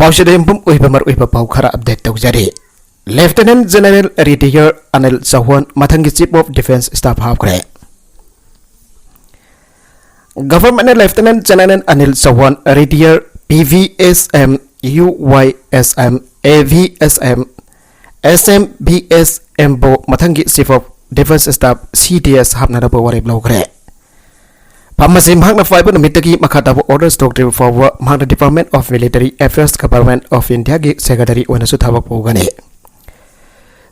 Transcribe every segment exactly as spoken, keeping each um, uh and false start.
ꯄꯥꯎꯁꯤꯗ ꯌꯨꯝꯐꯝ ꯑꯣꯏꯕ ꯃꯔꯨꯑꯣꯏꯕ ꯄꯥꯎ ꯈꯔ ꯑꯞꯗꯦꯠ ꯇꯧꯖꯔꯤ꯫ Lieutenant General Retired ꯑꯅꯤꯜ ꯆꯧꯍꯥꯟ ꯃꯊꯪꯒꯤ Chief of Defence Staff ꯍꯥꯞꯈ꯭ꯔꯦ꯫ Government ꯅ Lieutenant General Anil ꯆꯧꯍꯥꯟ, Retired, P V S M, U Y S M, A V S M, S M B S M ꯕꯨ ꯃꯊꯪꯒꯤ Chief of Defence Staff, C D S, ꯍꯥꯞꯅꯅꯕ ꯋꯥꯔꯦꯞ ꯂꯧꯈ꯭ꯔꯦ꯫ ꯐꯝ ꯑꯁꯤ ꯃꯍꯥꯛꯅ ꯄꯥꯏꯕ ꯅꯨꯃꯤꯠꯇꯒꯤ ꯃꯈꯥ ꯇꯥꯕ orders ꯊꯣꯛꯇ꯭ꯔꯤꯕ ꯐꯥꯎꯕ ꯃꯍꯥꯛꯅ Department of Military Affairs, Government of Indiaꯒꯤ Secretary ꯑꯣꯏꯅꯁꯨ ꯊꯕꯛ ꯄꯨꯒꯅꯤ꯫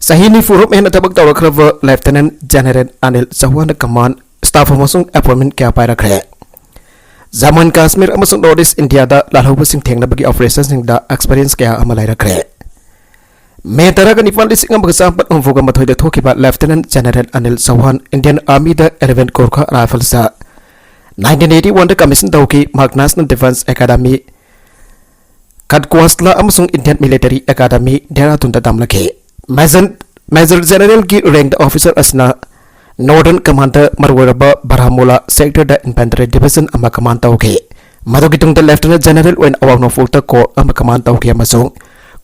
ꯆꯍꯤ ꯅꯤꯐꯨꯔꯣꯝ ꯍꯦꯟꯅ ꯊꯕꯛ ꯇꯧꯔꯛꯈ꯭ꯔꯕ Lieutenant General Anil ꯆꯧꯍꯥꯟꯅ command, staff ꯑꯃꯁꯨꯡ appointment ꯀꯌꯥ ꯄꯥꯏꯔꯛꯈ꯭ꯔꯦ꯫ ꯖꯃꯨ ꯑꯦꯟ ꯀꯥꯁꯃꯤꯔ ꯑꯃꯁꯨꯡ North East Indiaꯗ ꯂꯥꯜꯍꯧꯕꯁꯤꯡ ꯊꯦꯡꯅꯕꯒꯤ operationꯁꯤꯡꯗ experience ꯀꯌꯥ ꯑꯃ ꯂꯩꯔꯛꯈ꯭ꯔꯦ꯫ ꯃꯦ ꯇꯔꯥꯒ ꯅꯤꯄꯥꯟ, ꯂꯤꯁꯤꯡ ꯑꯃꯒ ꯆꯥꯃꯥꯄꯟ ꯍꯨꯝꯐꯨꯒ ꯃꯥꯊꯣꯏꯗ ꯊꯣꯛꯈꯤꯕ Lieutenant General Anil ꯆꯧꯍꯥꯟ Indian Armyꯗ eleven Gorkha Riflesꯇ nineteen eighty oneꯗ commission ꯇꯧꯈꯤ꯫ ꯃꯍꯥꯛ National Defence Academy, ꯀꯠꯀ꯭ꯋꯥꯁꯂꯥ ꯑꯃꯁꯨꯡ Indian Military Academy, ꯗꯦꯍꯔꯥꯗꯨꯟꯗ ꯇꯝꯂꯛꯈꯤ꯫ Major, Major Generalꯒꯤ rankꯗ officer ꯑꯁꯤꯅ Northern Commandꯗ ꯃꯔꯨꯑꯣꯏꯔꯕ Baramulla sectorꯗ infantry division ꯑꯃ command ꯇꯧꯈꯤ꯫ ꯃꯗꯨꯒꯤ ꯇꯨꯡꯗ Lieutenant General ꯑꯣꯏꯅ ꯑꯋꯥꯡ ꯅꯣꯡꯄꯣꯛꯇ corps ꯑꯃ command ꯇꯧꯈꯤ ꯑꯃꯁꯨꯡ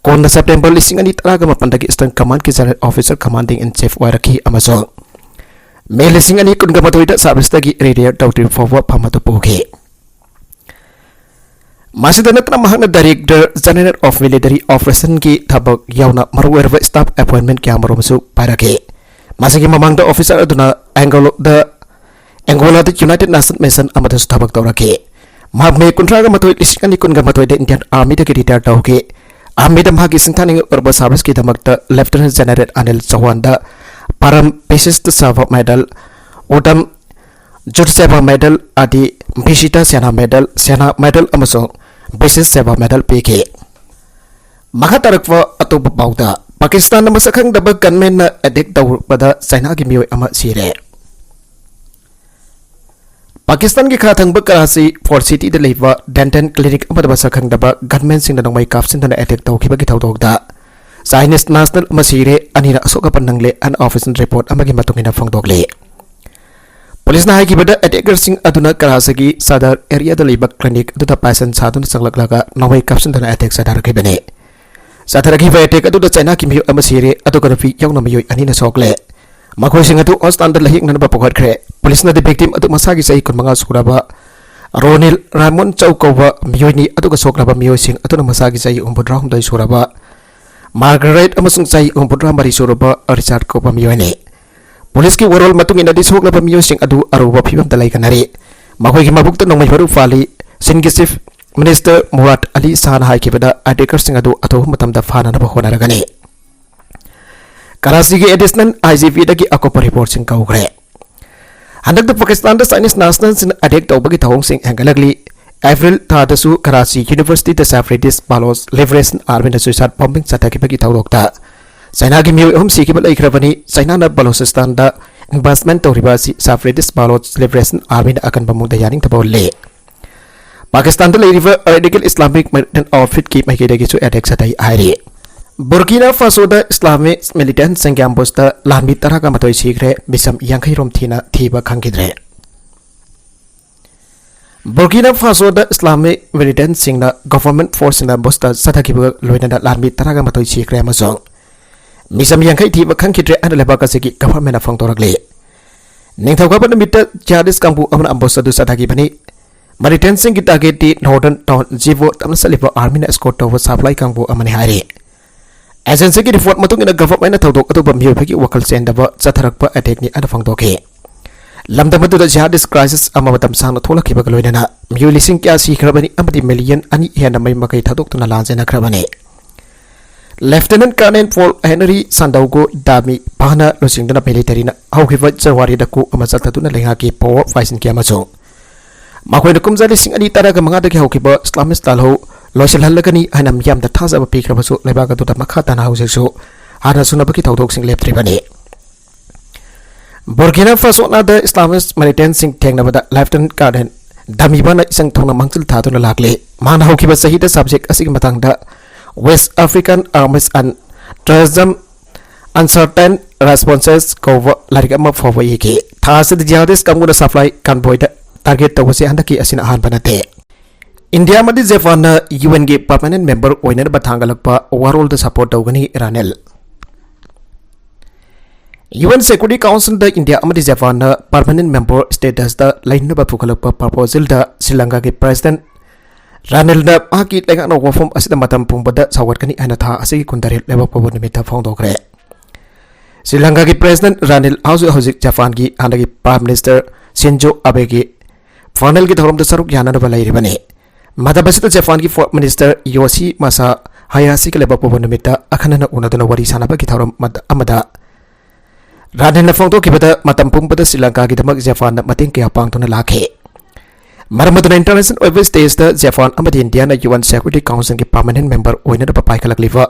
ꯀꯣꯟꯅ September ꯂꯤꯁꯤꯡ ꯑꯅꯤ ꯇꯔꯥꯒ ꯃꯥꯄꯟꯗꯒꯤ Eastern Commandꯒꯤ General Officer, Commanding in Chief ꯑꯣꯏꯔꯛꯈꯤ ꯑꯃꯁꯨꯡ ꯃꯦ ꯂꯤꯁꯤꯡ ꯑꯅꯤ ꯀꯨꯟꯒ ꯃꯥꯊꯣꯏꯗ serviceꯇꯒꯤ retire ꯇꯧꯗ꯭ꯔꯤꯕ ꯐꯥꯎꯕ ꯐꯝ ꯑꯗꯨ ꯄꯨꯈꯤ꯫ ꯃꯁꯤꯗ ꯅꯠꯇꯅ ꯃꯍꯥꯛꯅ Director General of Military Operationꯒꯤ ꯊꯕꯛ ꯌꯥꯎꯅ ꯃꯔꯨꯑꯣꯏꯔꯕ staff appointment ꯀꯌꯥ ꯃꯔꯨꯝꯁꯨ ꯄꯥꯏꯔꯛꯈꯤ꯫ ꯃꯁꯤꯒꯤ ꯃꯃꯥꯡꯗ officer ꯑꯗꯨꯅ ꯑꯦꯡꯒꯣꯂꯥꯗ, ꯑꯦꯡꯒꯣꯂꯥꯗ United Nations Mission ꯑꯃꯗꯁꯨ ꯊꯕꯛ ꯇꯧꯔꯛꯈꯤ꯫ ꯃꯍꯥꯛ ꯃꯦ ꯀꯨꯟꯊ꯭ꯔꯥꯒ ꯃꯥꯊꯣꯏ, ꯂꯤꯁꯤꯡ ꯑꯅꯤ ꯀꯨꯟꯒ ꯃꯥꯊꯣꯏꯗ Indian Armyꯗꯒꯤ retire ꯇꯧꯈꯤ꯫ Armyꯗ ꯃꯍꯥꯛꯀꯤ ꯁꯤꯡꯊꯥꯅꯤꯡꯉꯥꯏ ꯑꯣꯏꯔꯕ serviceꯀꯤꯗꯃꯛꯇ Lieutenant General Anil ꯆꯧꯍꯥꯟꯗ Param Vishisht Seva Medal, Uttam Jat Seva Medal ꯑꯗꯤ Vishisht Seva Medal, Seva Medal ꯑꯃꯁꯨꯡ Vishisht Seva Medal ꯄꯤꯈꯤ꯫ ꯃꯈꯥ ꯇꯥꯔꯛꯄ ꯑꯇꯣꯞꯄ ꯄꯥꯎꯗ, ꯄꯥꯀꯤꯁꯇꯥꯟꯗ ꯃꯁꯛ ꯈꯪꯗꯕ gunmanꯅ attack ꯇꯧꯔꯛꯄꯗ ꯆꯥꯏꯅꯥꯒꯤ ꯃꯤꯑꯣꯏ ꯑꯃ ꯁꯤꯔꯦ꯫ ꯄꯥꯀꯤꯁꯇꯥꯟꯒꯤ ꯈꯥ ꯊꯪꯕ ꯀꯔꯥꯆꯤ Fort Cityꯗ ꯂꯩꯕ dental clinic ꯑꯃꯗ ꯃꯁꯛ ꯈꯪꯗꯕ gunmanꯁꯤꯡꯅ ꯅꯣꯡꯃꯩ ꯀꯥꯞꯁꯤꯟꯗꯨꯅ attack ꯇꯧꯈꯤꯕꯒꯤ ꯊꯧꯗꯣꯛꯇ Chinese national ꯑꯃ ꯁꯤꯔꯦ, ꯑꯅꯤꯅ ꯑꯁꯣꯛ ꯑꯄꯟ ꯅꯪꯂꯦ ꯍꯥꯏꯅ official report ꯑꯃꯒꯤ ꯃꯇꯨꯡ ꯏꯟꯅ ꯐꯣꯡꯗꯣꯛꯂꯤ꯫ ꯄꯨꯂꯤꯁꯅ ꯍꯥꯏꯈꯤꯕꯗ, ꯑꯦꯇꯦꯀꯔꯁꯤꯡ ꯑꯗꯨꯅ ꯀꯔꯥꯆꯤꯒꯤ ꯁꯗꯔ ꯑꯦꯔꯤꯌꯥꯗ ꯂꯩꯕ ꯀ꯭ꯂꯤꯅꯤꯛ ꯑꯗꯨꯗ ꯄꯥꯏꯁꯟ ꯁꯥꯗꯨꯅ ꯆꯪꯂꯛꯂꯒ ꯅꯣꯡꯃꯩ ꯀꯥꯞꯁꯤꯟꯗꯨꯅ ꯑꯦꯇꯦꯛ ꯆꯠꯊꯔꯛꯈꯤꯕꯅꯤ꯫ ꯆꯠꯊꯔꯛꯈꯤꯕ ꯑꯦꯇꯦꯛ ꯑꯗꯨꯗ ꯆꯩꯅꯥꯒꯤ ꯃꯤꯑꯣꯏ ꯑꯃ ꯁꯤꯔꯦ, ꯑꯗꯨꯒ ꯅꯨꯄꯤ ꯌꯥꯎꯅ ꯃꯤꯑꯣꯏ ꯑꯅꯤꯅ ꯁꯣꯛꯂꯦ꯫ ꯃꯈꯣꯏꯁꯤꯡ ꯑꯗꯨ ꯍꯣꯁꯄꯤꯇꯥꯜꯗ ꯂꯥꯌꯦꯡꯅꯅꯕ ꯄꯨꯈꯠꯈ꯭ꯔꯦ꯫ ꯄꯨꯂꯤꯁꯅꯗꯤ ꯚꯤꯛꯇꯤꯝ ꯑꯗꯨ ꯃꯁꯥꯒꯤ ꯆꯍꯤ ꯀꯨꯟꯃꯉꯥ ꯁꯨꯔꯕ ꯔꯣꯅꯤꯜ ꯔꯥꯃꯣꯟ ꯆꯧ ꯀꯧꯕ ꯃꯤꯑꯣꯏꯅꯤ, ꯑꯗꯨꯒ ꯁꯣꯛꯂꯕ ꯃꯤꯑꯣꯏꯁꯤꯡ ꯑꯗꯨꯅ ꯃꯁꯥꯒꯤ ꯆꯍꯤ ꯍꯨꯝꯐꯨꯇꯔꯥꯍꯨꯝꯗꯣꯏ ꯁꯨꯔꯕ ꯃꯥꯔꯒꯔꯦꯠ ꯑꯃꯁꯨꯡ ꯆꯍꯤ ꯍꯨꯝꯐꯨꯇꯔꯥ ꯃꯔꯤ ꯁꯨꯔꯕ ꯔꯤꯆꯥꯔꯗ ꯀꯧꯕ ꯃꯤꯑꯣꯏꯅꯤ꯫ ꯄꯨꯂꯤꯁꯀꯤ ꯋꯥꯔꯣꯜ ꯃꯇꯨꯡ ꯏꯟꯅꯗꯤ, ꯁꯣꯛꯂꯕ ꯃꯤꯑꯣꯏꯁꯤꯡ ꯑꯗꯨ ꯑꯔꯨꯕ ꯐꯤꯕꯝꯗ ꯂꯩꯒꯅꯔꯤ꯫ ꯃꯈꯣꯏꯒꯤ ꯃꯕꯨꯛꯇ ꯅꯣꯡꯃꯩ ꯃꯔꯨ ꯄꯥꯜꯂꯤ꯫ ꯆꯤꯟꯒꯤ ꯆꯤꯐ ꯃꯤꯅꯤꯁꯇꯔ ꯃꯨꯔꯥꯠ ꯑꯂꯤ ꯁꯥꯍꯅ ꯍꯥꯏꯈꯤꯕꯗ, ꯑꯦꯇꯦꯀꯔꯁꯤꯡ ꯑꯗꯨ ꯑꯊꯨꯕ ꯃꯇꯝꯗ ꯐꯥꯅꯅꯕ ꯍꯣꯠꯅꯔꯒꯅꯤ꯫ ꯀꯔꯥꯆꯤꯒꯤ ꯑꯦꯗꯤꯁꯅꯦꯜ ꯑꯥꯏ ꯖꯤ ꯄꯤꯗꯒꯤ ꯑꯀꯨꯞꯄ ꯔꯤꯄꯣꯔꯠꯁꯤꯡ ꯀꯧꯈ꯭ꯔꯦ꯫ ꯍꯟꯗꯛꯇ ꯄꯥꯀꯤꯁꯇꯥꯟꯗ ꯆꯥꯏꯅꯤꯁ ꯅꯦꯁꯅꯦꯜꯁꯤꯡꯅ ꯑꯦꯇꯦꯛ ꯇꯧꯕꯒꯤ ꯊꯧꯑꯣꯡꯁꯤꯡ ꯍꯦꯟꯒꯠꯂꯛꯂꯤ꯫ ꯑꯦꯄ꯭ꯔꯤꯜ ꯊꯥꯗꯁꯨ ꯀꯔꯥꯆꯤ ꯌꯨꯅꯤꯚꯔꯁꯤꯇꯤꯗ ꯁꯦꯄꯔꯦꯇꯤꯁ ꯕꯥꯂꯣꯆ ꯂꯤꯕꯔꯦꯁꯟ ꯑꯥꯔꯃꯤꯅ ꯁꯨꯏꯁꯥꯏꯗ ꯕꯣꯝꯕꯤꯡ ꯆꯠꯊꯈꯤꯕꯒꯤ ꯊꯧꯗꯣꯛꯇ ꯆꯥꯏꯅꯥꯒꯤ ꯃꯤꯑꯣꯏ ꯑꯍꯨꯝ ꯁꯤꯈꯤꯕ ꯂꯩꯈ꯭ꯔꯕꯅꯤ꯫ ꯆꯥꯏꯅꯥꯅ ꯕꯂꯣꯆꯤꯁꯇꯥꯟꯗ ꯏꯟꯚꯦꯁ꯭ꯇꯃꯦꯟ ꯇꯧꯔꯤꯕ ꯑꯁꯤ ꯁꯦꯄꯔꯦꯇꯤꯁ ꯕꯥꯂꯣꯆ ꯂꯤꯕꯔꯦꯁꯟ ꯑꯥꯔꯃꯤꯅ ꯑꯀꯟꯕ ꯃꯑꯣꯡꯗ ꯌꯥꯅꯤꯡꯗꯕ ꯎꯠꯂꯤ꯫ ꯄꯥꯀꯤꯁꯇꯥꯟꯗ ꯂꯩꯔꯤꯕ ꯔꯦꯗꯤꯀꯦꯜ ꯏꯁꯂꯥꯃꯤꯛ ꯃꯤꯂꯤꯇꯦꯟꯠ ꯑꯥꯎꯠꯐꯤꯠꯀꯤ ꯃꯥꯏꯀꯩꯗꯒꯤꯁꯨ ꯑꯦꯇꯦꯛ ꯆꯠꯊꯩ ꯍꯥꯏꯔꯤ꯫ ꯕꯨꯔꯀꯤꯅꯥ ꯐꯥꯁꯣꯗ ꯏꯁꯂꯥꯃꯤꯛ ꯃꯤꯂꯤꯇꯦꯟꯠꯁꯤꯡꯒꯤ ꯑꯦꯝꯕꯨꯁꯇ ꯂꯥꯟꯃꯤ ꯇꯔꯥꯒ ꯃꯥꯊꯣꯏ ꯁꯤꯈ꯭ꯔꯦ, ꯃꯤꯆꯝ ꯌꯥꯡꯈꯩ ꯔꯣꯝ ꯊꯤꯅ ꯊꯤꯕ ꯈꯪꯈꯤꯗ꯭ꯔꯦ꯫ ꯕꯨꯔꯀꯤꯅꯥ ꯐꯥꯁꯣꯗ ꯏꯁꯂꯥꯃꯤꯛ ꯃꯤꯂꯤꯇꯦꯟꯠꯁꯤꯡꯅ ꯒꯚꯔꯟꯃꯦꯟꯠ ꯐꯣꯔꯁꯁꯤꯡꯅ ꯑꯦꯝꯕꯨꯁꯇ ꯆꯠꯊꯈꯤꯕꯒ ꯂꯣꯏꯅꯅ ꯂꯥꯟꯃꯤ ꯇꯔꯥꯒ ꯃꯥꯊꯣꯏ ꯁꯤꯈ꯭ꯔꯦ ꯑꯃꯁꯨꯡ ꯃꯤꯆꯝ ꯌꯥꯡꯈꯩ ꯊꯤꯕ ꯈꯪꯈꯤꯗ꯭ꯔꯦ ꯍꯥꯏꯅ ꯂꯩꯕꯥꯛ ꯑꯁꯤꯒꯤ ꯒꯚꯔꯟꯃꯦꯟꯠꯅ ꯐꯣꯡꯗꯣꯔꯛꯂꯤ꯫ ꯅꯤꯡꯊꯧꯀꯥꯕ ꯅꯨꯃꯤꯠꯇ ꯖꯤꯍꯥꯗꯤꯁ ꯀꯥꯡꯕꯨ ꯑꯃꯅ ꯑꯦꯝꯕꯨꯁ ꯑꯗꯨ ꯆꯠꯊꯈꯤꯕꯅꯤ꯫ ꯃꯤꯂꯤꯇꯦꯟꯠꯁꯤꯡꯒꯤ ꯇꯥꯔꯒꯦꯠꯇꯤ ꯅꯣꯔꯗꯔꯟ ꯇꯥꯎꯟ ꯖꯤꯕꯣ ꯇꯝꯅ ꯆꯠꯂꯤꯕ ꯑꯥꯔꯃꯤꯅ ꯑꯦꯁꯀꯣꯔꯠ ꯇꯧꯕ ꯁꯄ꯭ꯂꯥꯏ ꯀꯥꯡꯕꯨ ꯑꯃꯅꯤ ꯍꯥꯏꯔꯤ꯫ ꯑꯦꯖꯦꯟꯁꯤꯒꯤ ꯔꯤꯄꯣꯔꯠ ꯃꯇꯨꯡ ꯏꯟꯅ, ꯒꯚꯔꯟꯃꯦꯟꯠꯅ ꯊꯧꯗꯣꯛ ꯑꯗꯨꯕꯨ ꯃꯤꯑꯣꯏꯕꯒꯤ ꯋꯥꯈꯜ ꯆꯦꯟꯗꯕ ꯆꯠꯊꯔꯛꯄ ꯑꯦꯇꯦꯛꯅꯤ ꯍꯥꯏꯅ ꯐꯣꯡꯗꯣꯛꯈꯤ꯫ ꯂꯝꯗꯝ ꯑꯗꯨꯗ ꯖꯤꯍꯥꯗꯤꯁ ꯀ꯭ꯔꯥꯏꯁꯤꯁ ꯑꯃ ꯃꯇꯝ ꯁꯥꯡꯅ ꯊꯣꯛꯂꯛꯈꯤꯕꯒ ꯂꯣꯏꯅꯅ ꯃꯤꯑꯣꯏ ꯂꯤꯁꯤꯡ ꯀꯌꯥ ꯁꯤꯈ꯭ꯔꯕꯅꯤ ꯑꯃꯗꯤ ꯃꯤꯂꯤꯌꯟ ꯑꯅꯤ ꯍꯦꯟꯅ ꯃꯌꯨꯝ ꯃꯀꯩ ꯊꯥꯗꯣꯛꯇꯨꯅ ꯂꯥꯟ ꯆꯦꯟꯅꯈ꯭ꯔꯕꯅꯤ꯫ ꯂꯦꯐꯇꯤꯅꯦꯟꯠ ꯀꯔꯅꯦꯜ ꯄꯣꯜ ꯍꯦꯅꯔꯤ ꯁꯥꯟꯗꯧꯒꯣ ꯗꯥꯃꯤ ꯚꯥꯅ ꯂꯨꯆꯤꯡꯗꯨꯅ ꯃꯤꯂꯤꯇꯔꯤꯅ ꯍꯧꯈꯤꯕ ꯖꯅꯋꯥꯔꯤꯗ ꯀꯨ ꯑꯃ ꯆꯠꯊꯗꯨꯅ ꯂꯩꯉꯥꯛꯀꯤ ꯄꯥꯋꯔ ꯄꯥꯏꯁꯤꯟꯈꯤ ꯑꯃꯁꯨꯡ ꯃꯈꯣꯏꯅ ꯀꯨꯝꯖꯥ ꯂꯤꯁꯤꯡ ꯑꯅꯤ ꯇꯔꯥꯒ ꯃꯉꯥꯗꯒꯤ ꯍꯧꯈꯤꯕ ꯏꯁꯂꯥꯃꯤꯁ꯭ꯠ ꯂꯥꯜꯍꯧ ꯂꯣꯏꯁꯤꯜꯍꯜꯂꯒꯅꯤ ꯍꯥꯏꯅ ꯃꯤꯌꯥꯝꯗ ꯊꯥꯖꯕ ꯄꯤꯈ꯭ꯔꯕꯁꯨ, ꯂꯩꯕꯥꯛ ꯑꯗꯨꯗ ꯃꯈꯥ ꯇꯥꯅ ꯍꯧꯖꯤꯛꯁꯨ ꯍꯥꯟꯅ ꯁꯨꯅꯕꯒꯤ ꯊꯧꯗꯣꯛꯁꯤꯡ ꯂꯦꯞꯇ꯭ꯔꯤꯕꯅꯤ꯫ ꯕꯨꯔꯀꯤꯅꯥ ꯐꯥꯁꯣꯅꯥꯗ ꯏꯁꯂꯥꯃꯤꯁ꯭ꯠ ꯃꯤꯂꯤꯇꯦꯟꯠꯁꯤꯡ ꯊꯦꯡꯅꯕꯗ ꯂꯦꯐꯇꯤꯅꯦꯟꯠ ꯀꯔꯅꯦꯜ ꯗꯥꯃꯤꯕꯥꯅ ꯏꯆꯪ ꯊꯧꯅ ꯃꯥꯡꯖꯤꯜ ꯊꯥꯗꯨꯅ ꯂꯥꯛꯂꯤ꯫ ꯃꯥꯅ ꯍꯧꯈꯤꯕ ꯆꯍꯤꯗ ꯁꯕꯖꯦꯛ ꯑꯁꯤꯒꯤ ꯃꯇꯥꯡꯗ West African Arms and Terrorism, Uncertain Responses ꯀꯧꯕ ꯂꯥꯏꯔꯤꯛ ꯑꯃ ꯐꯥꯎꯕ ꯏꯈꯤ꯫ ꯊꯥ ꯑꯁꯤꯗ ꯖꯤꯍꯥꯗꯤꯁ ꯀꯥꯡꯕꯨꯅ supply convoy ꯗ target ꯇꯧꯕꯁꯤ ꯍꯟꯗꯛꯀꯤ ꯑꯁꯤꯅ ꯑꯍꯥꯟꯕ ꯅꯠꯇꯦ꯫ ꯏꯟꯗꯤꯌꯥ ꯑꯃꯗꯤ ꯖꯄꯥꯟꯅ UN ꯒꯤ permanent member ꯑꯣꯏꯅꯅꯕ ꯊꯥꯡꯒꯠꯂꯛꯄ ꯋꯥꯔꯣꯜꯗ support ꯇꯧꯒꯅꯤ ꯔꯥꯅꯤꯜ꯫ UN Security Council ꯗ ꯏꯟꯗꯤꯌꯥ ꯑꯃꯗꯤ ꯖꯄꯥꯟꯅ permanent member status ꯇ ꯂꯩꯅꯕ ꯄꯨꯈꯠꯂꯛꯄ proposal ꯗ ꯁ꯭ꯔꯤ ꯂꯪꯀꯥꯒꯤ President ꯔꯥꯅꯤꯜꯅ ꯃꯍꯥꯛꯀꯤ ꯂꯩꯉꯥꯛꯅ ꯋꯥꯐꯝ ꯑꯁꯤꯗ ꯃꯇꯝ ꯄꯨꯝꯕꯗ ꯁꯧꯒꯠꯀꯅꯤ ꯍꯥꯏꯅ ꯊꯥ ꯑꯁꯤꯒꯤ ꯀꯨꯟꯇꯔꯦꯠ ꯂꯩꯕꯥꯛ ꯄꯣꯛꯄ ꯅꯨꯃꯤꯠꯇ ꯐꯣꯡꯗꯣꯛꯈ꯭ꯔꯦ꯫ ꯁ꯭ꯔꯤ ꯂꯪꯀꯥꯒꯤ President ꯔꯥꯅꯤꯜ ꯍꯧꯖꯤꯛ ꯍꯧꯖꯤꯛ ꯖꯄꯥꯟꯒꯤ ꯍꯥꯟꯅꯒꯤ Prime Minister ꯁꯤꯟꯖꯣ ꯑꯕꯦꯒꯤ funeral ꯒꯤ ꯊꯧꯔꯝꯗ ꯁꯔꯨꯛ ꯌꯥꯅꯅꯕ ꯂꯩꯔꯤꯕꯅꯤ꯫ ꯃꯇꯝ ꯑꯁꯤꯗ ꯖꯄꯥꯟꯒꯤ Foreign Minister ꯌꯣꯁꯤ ꯃꯁꯥ ꯍꯌꯥꯁꯤꯒ ꯂꯩꯕꯥꯛ ꯄꯣꯛꯄ ꯅꯨꯃꯤꯠꯇ ꯑꯈꯟꯅꯅ ꯎꯅꯗꯨꯅ ꯋꯥꯔꯤ ꯁꯥꯟꯅꯕꯒꯤ ꯊꯧꯔꯝ ꯑꯃꯗ ꯔꯥꯅꯤꯜꯅ ꯐꯣꯡꯗꯣꯛꯈꯤꯕꯗ, ꯃꯇꯝ ꯄꯨꯝꯕꯗ ꯁ꯭ꯔꯤ ꯂꯪꯀꯥꯒꯤꯗꯃꯛ ꯖꯄꯥꯟꯅ ꯃꯇꯦꯡ ꯀꯌꯥ ꯄꯥꯡꯗꯨꯅ ꯂꯥꯛꯈꯤ꯫ ꯃꯔꯝ ꯑꯗꯨꯅ international ꯑꯣꯏꯕ stage ꯇ ꯖꯄꯥꯟ ꯑꯃꯗꯤ ꯏꯟꯗꯤꯌꯥꯅ UN Security Council ꯒꯤ permanent member ꯑꯣꯏꯅꯅꯕ ꯄꯥꯏꯈꯠꯂꯛꯂꯤꯕ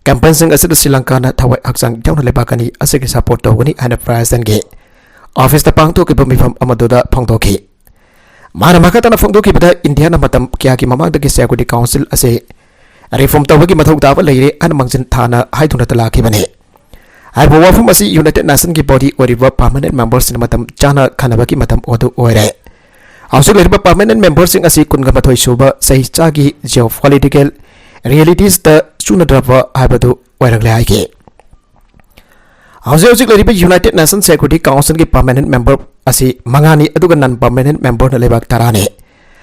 campaign ꯁꯤꯡ ꯑꯁꯤꯗ ꯁ꯭ꯔꯤ ꯂꯪꯀꯥꯅ ꯊꯋꯥꯏ ꯍꯛꯆꯥꯡ ꯌꯥꯎꯅ ꯂꯩꯕꯥꯛ ꯑꯅꯤ ꯑꯁꯤꯒꯤ support ꯇꯧꯒꯅꯤ ꯍꯥꯏꯅ President ꯒꯤ office ꯇ ꯄꯥꯡꯊꯣꯛꯈꯤꯕ ꯃꯤꯐꯝ ꯑꯃꯗꯨꯗ ꯐꯣꯡꯗꯣꯛꯈꯤ꯫ ꯃꯥꯅ ꯃꯈꯥ ꯇꯥꯅ ꯐꯣꯡꯗꯣꯛꯈꯤꯕꯗ, ꯏꯟꯗꯤꯌꯥꯅ ꯃꯇꯝ ꯀꯌꯥꯒꯤ ꯃꯃꯥꯡꯗꯒꯤ Security Council ꯑꯁꯤ reform ꯇꯧꯕꯒꯤ ꯃꯊꯧ ꯇꯥꯕ ꯂꯩꯔꯦ ꯍꯥꯏꯅ ꯃꯥꯡꯖꯤꯟ ꯊꯥꯅ ꯍꯥꯏꯗꯨꯅꯇ ꯂꯥꯛꯈꯤꯕꯅꯤ꯫ ꯍꯥꯏꯔꯤꯕ ꯋꯥꯐꯝ ꯑꯁꯤ United Nation ꯒꯤ body ꯑꯣꯏꯔꯤꯕ permanent member ꯁꯤꯡꯅ ꯃꯇꯝ ꯆꯥꯅ ꯈꯟꯅꯕꯒꯤ ꯃꯇꯝ ꯑꯗꯨ ꯑꯣꯏꯔꯦ꯫ ꯍꯧꯖꯤꯛ ꯂꯩꯔꯤꯕ permanent member ꯁꯤꯡ ꯑꯁꯤ ꯀꯨꯟꯒ ꯃꯥꯊꯣꯏ ꯁꯨꯕ ꯆꯍꯤꯆꯥꯒꯤ geopolitical realities ꯇ ꯆꯨꯅꯗ꯭ꯔꯕ ꯍꯥꯏꯕꯗꯨ ꯑꯣꯏꯔꯛꯂꯦ ꯍꯥꯏꯈꯤ꯫ ꯍꯧꯖꯤꯛ ꯍꯧꯖꯤꯛ ꯂꯩꯔꯤꯕ United Nation Security Council ꯒꯤ permanent member ꯑꯁꯤ ꯃꯉꯥꯅꯤ, ꯑꯗꯨꯒ non permanent member ꯅ ꯂꯩꯕꯥꯛ ꯇꯔꯥꯅꯤ꯫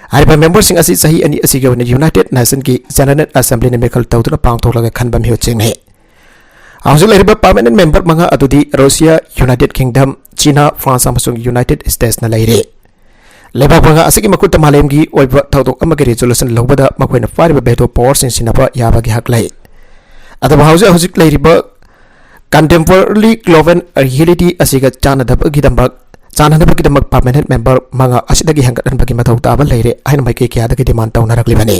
ꯍꯥꯏꯔꯤꯕ member ꯁꯤꯡ ꯑꯁꯤ ꯆꯍꯤ ꯑꯅꯤ ꯑꯁꯤꯒꯤ ꯑꯣꯏꯅ United Nation ꯒꯤ General Assembly ꯅ ꯃꯤꯈꯜ ꯇꯧꯗꯨꯅ ꯄꯥꯡꯊꯣꯛꯂꯒ ꯈꯟꯕ ꯃꯤꯍꯨꯠꯁꯤꯡꯅꯤ꯫ ꯍꯧꯖꯤꯛ ꯂꯩꯔꯤꯕ permanent member ꯃꯉꯥ ꯑꯗꯨꯗꯤ Russia, United Kingdom, China, France ꯑꯃꯁꯨꯡ United States ꯅ ꯂꯩꯔꯤ꯫ ꯂꯩꯕꯥꯛ ꯃꯉꯥ ꯑꯁꯤꯒꯤ ꯃꯈꯨꯠꯇ ꯃꯥꯂꯦꯝꯒꯤ ꯑꯣꯏꯕ ꯊꯧꯗꯣꯛ ꯑꯃꯒꯤ resolution ꯂꯧꯕꯗ ꯃꯈꯣꯏꯅ ꯄꯥꯏꯔꯤꯕ veto power ꯁꯤꯡ ꯁꯤꯖꯤꯟꯅꯕ ꯌꯥꯕꯒꯤ ꯍꯛ ꯂꯩ꯫ ꯑꯗꯨꯕꯨ ꯍꯧꯖꯤꯛ ꯍꯧꯖꯤꯛ ꯂꯩꯔꯤꯕ contemporary global reality ꯑꯁꯤꯒ ꯆꯥꯟꯅꯗꯕꯒꯤꯗꯃꯛ, ꯆꯥꯟꯅꯅꯕꯒꯤꯗꯃꯛ permanent member ꯃꯉꯥ ꯑꯁꯤꯗꯒꯤ ꯍꯦꯟꯒꯠꯍꯟꯕꯒꯤ ꯃꯊꯧ ꯇꯥꯕ ꯂꯩꯔꯦ ꯍꯥꯏꯅ ꯃꯥꯏꯀꯩ ꯀꯌꯥꯗꯒꯤ demand ꯇꯧꯅꯔꯛꯂꯤꯕꯅꯤ꯫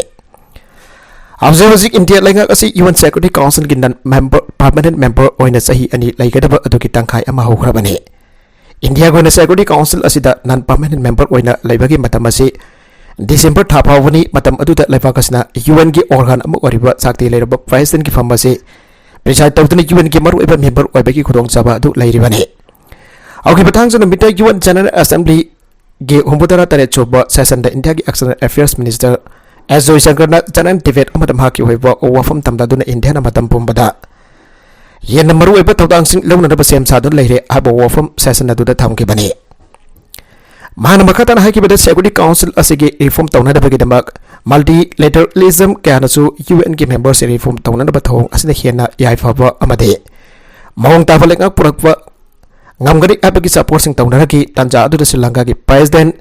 ꯍꯧꯖꯤꯛ ꯍꯧꯖꯤꯛ ꯏꯟꯗꯤꯌꯥ ꯂꯩꯉꯥꯛ ꯑꯁꯤ UN Security Council ꯒꯤ non member, permanent member ꯑꯣꯏꯅ ꯆꯍꯤ ꯑꯅꯤ ꯂꯩꯒꯗꯕ ꯑꯗꯨꯒꯤ ꯇꯪꯈꯥꯏ ꯑꯃ ꯍꯧꯈ꯭ꯔꯕꯅꯤ꯫ ꯏꯟꯗꯤꯌꯥꯒꯤ ꯑꯣꯏꯅ Security Council ꯑꯁꯤꯗ non permanent member ꯑꯣꯏꯅ ꯂꯩꯕꯒꯤ ꯃꯇꯝ ꯑꯁꯤ December ꯊꯥ ꯐꯥꯎꯕꯅꯤ꯫ ꯃꯇꯝ ꯑꯗꯨꯗ ꯂꯩꯕꯥꯛ ꯑꯁꯤꯅ UN ꯒꯤ organ ꯑꯃ ꯑꯣꯏꯔꯤꯕ ꯁꯛꯇꯤ ꯂꯩꯔꯕ President ꯀꯤ ꯐꯝ ꯑꯁꯤ ꯄ꯭ꯔꯤꯁꯥꯏꯗ ꯇꯧꯗꯨꯅ ꯌꯨ ꯑꯦꯟꯒꯤ ꯃꯔꯨꯑꯣꯏꯕ ꯃꯦꯝꯕꯔ ꯑꯣꯏꯕꯒꯤ ꯈꯨꯗꯣꯡꯆꯥꯕ ꯑꯗꯨ ꯂꯩꯔꯤꯕꯅꯤ꯫ ꯍꯧꯈꯤꯕ ꯊꯥꯡꯖ ꯅꯨꯃꯤꯠꯇ ꯌꯨ ꯑꯦꯟ ꯖꯦꯅꯔꯦꯜ ꯑꯦꯁꯦꯝꯕ꯭ꯂꯤꯒꯤ ꯍꯨꯝꯐꯨꯇꯔꯥ ꯇꯔꯦꯠ ꯁꯨꯕ ꯁꯦꯁꯟꯗ ꯏꯟꯗꯤꯌꯥꯒꯤ ꯑꯦꯛꯁꯇꯔꯅꯦꯜ ꯑꯦꯐꯤꯌꯔꯁ ꯃꯤꯅꯤꯁꯇꯔ ꯑꯦꯁ ꯖꯣꯏꯁꯪꯀꯔꯅ ꯖꯦꯅꯔꯦꯜ ꯗꯤꯕꯦꯠ ꯑꯃꯗ ꯃꯍꯥꯛꯀꯤ ꯑꯣꯏꯕ ꯋꯥꯐꯝ ꯊꯝꯗꯗꯨꯅ ꯏꯟꯗꯤꯌꯥꯅ ꯃꯇꯝ ꯄꯨꯝꯕꯗ ꯍꯦꯟꯅ ꯃꯔꯨꯑꯣꯏꯕ ꯊꯧꯗꯥꯡꯁꯤꯡ ꯂꯧꯅꯅꯕ ꯁꯦꯝ ꯁꯥꯗꯨꯅ ꯂꯩꯔꯦ ꯍꯥꯏꯕ ꯋꯥꯐꯝ ꯁꯦꯁꯟ ꯑꯗꯨꯗ ꯊꯝꯈꯤꯕꯅꯤ꯫ ꯃꯍꯥꯛꯅ ꯃꯈꯥ ꯇꯥꯅ ꯍꯥꯏꯈꯤꯕꯗ, ꯁꯦꯀ꯭ꯌꯨꯔꯤꯇꯤ ꯀꯥꯎꯟꯁꯤꯜ ꯑꯁꯤꯒꯤ ꯔꯤꯐꯣꯔꯝ ꯇꯧꯅꯅꯕꯒꯤꯗꯃꯛ ꯃꯜꯇꯤꯂꯦꯇꯔꯦꯂꯤꯖꯝ ꯀꯌꯥꯅꯁꯨ ꯌꯨ ꯑꯦꯟꯒꯤ ꯃꯦꯝꯕꯔꯁꯤꯡ ꯔꯤꯐꯣꯔꯝ ꯇꯧꯅꯅꯕ ꯊꯧꯑꯣꯡ ꯑꯁꯤꯅ ꯍꯦꯟꯅ ꯌꯥꯏꯐꯕ ꯑꯃꯗꯤ ꯃꯑꯣꯡ ꯇꯥꯕ ꯂꯩꯉꯥꯛ ꯄꯨꯔꯛꯄ ꯉꯝꯒꯅꯤ ꯍꯥꯏꯕꯒꯤ ꯁꯄꯣꯔꯠꯁꯤꯡ ꯇꯧꯅꯔꯛꯈꯤ꯫ ꯇꯥꯟꯖꯥ ꯑꯗꯨꯗ ꯁ꯭ꯔꯤ ꯂꯪꯀꯥꯒꯤ ꯄ꯭ꯔꯦꯁꯤꯗꯦꯟꯠ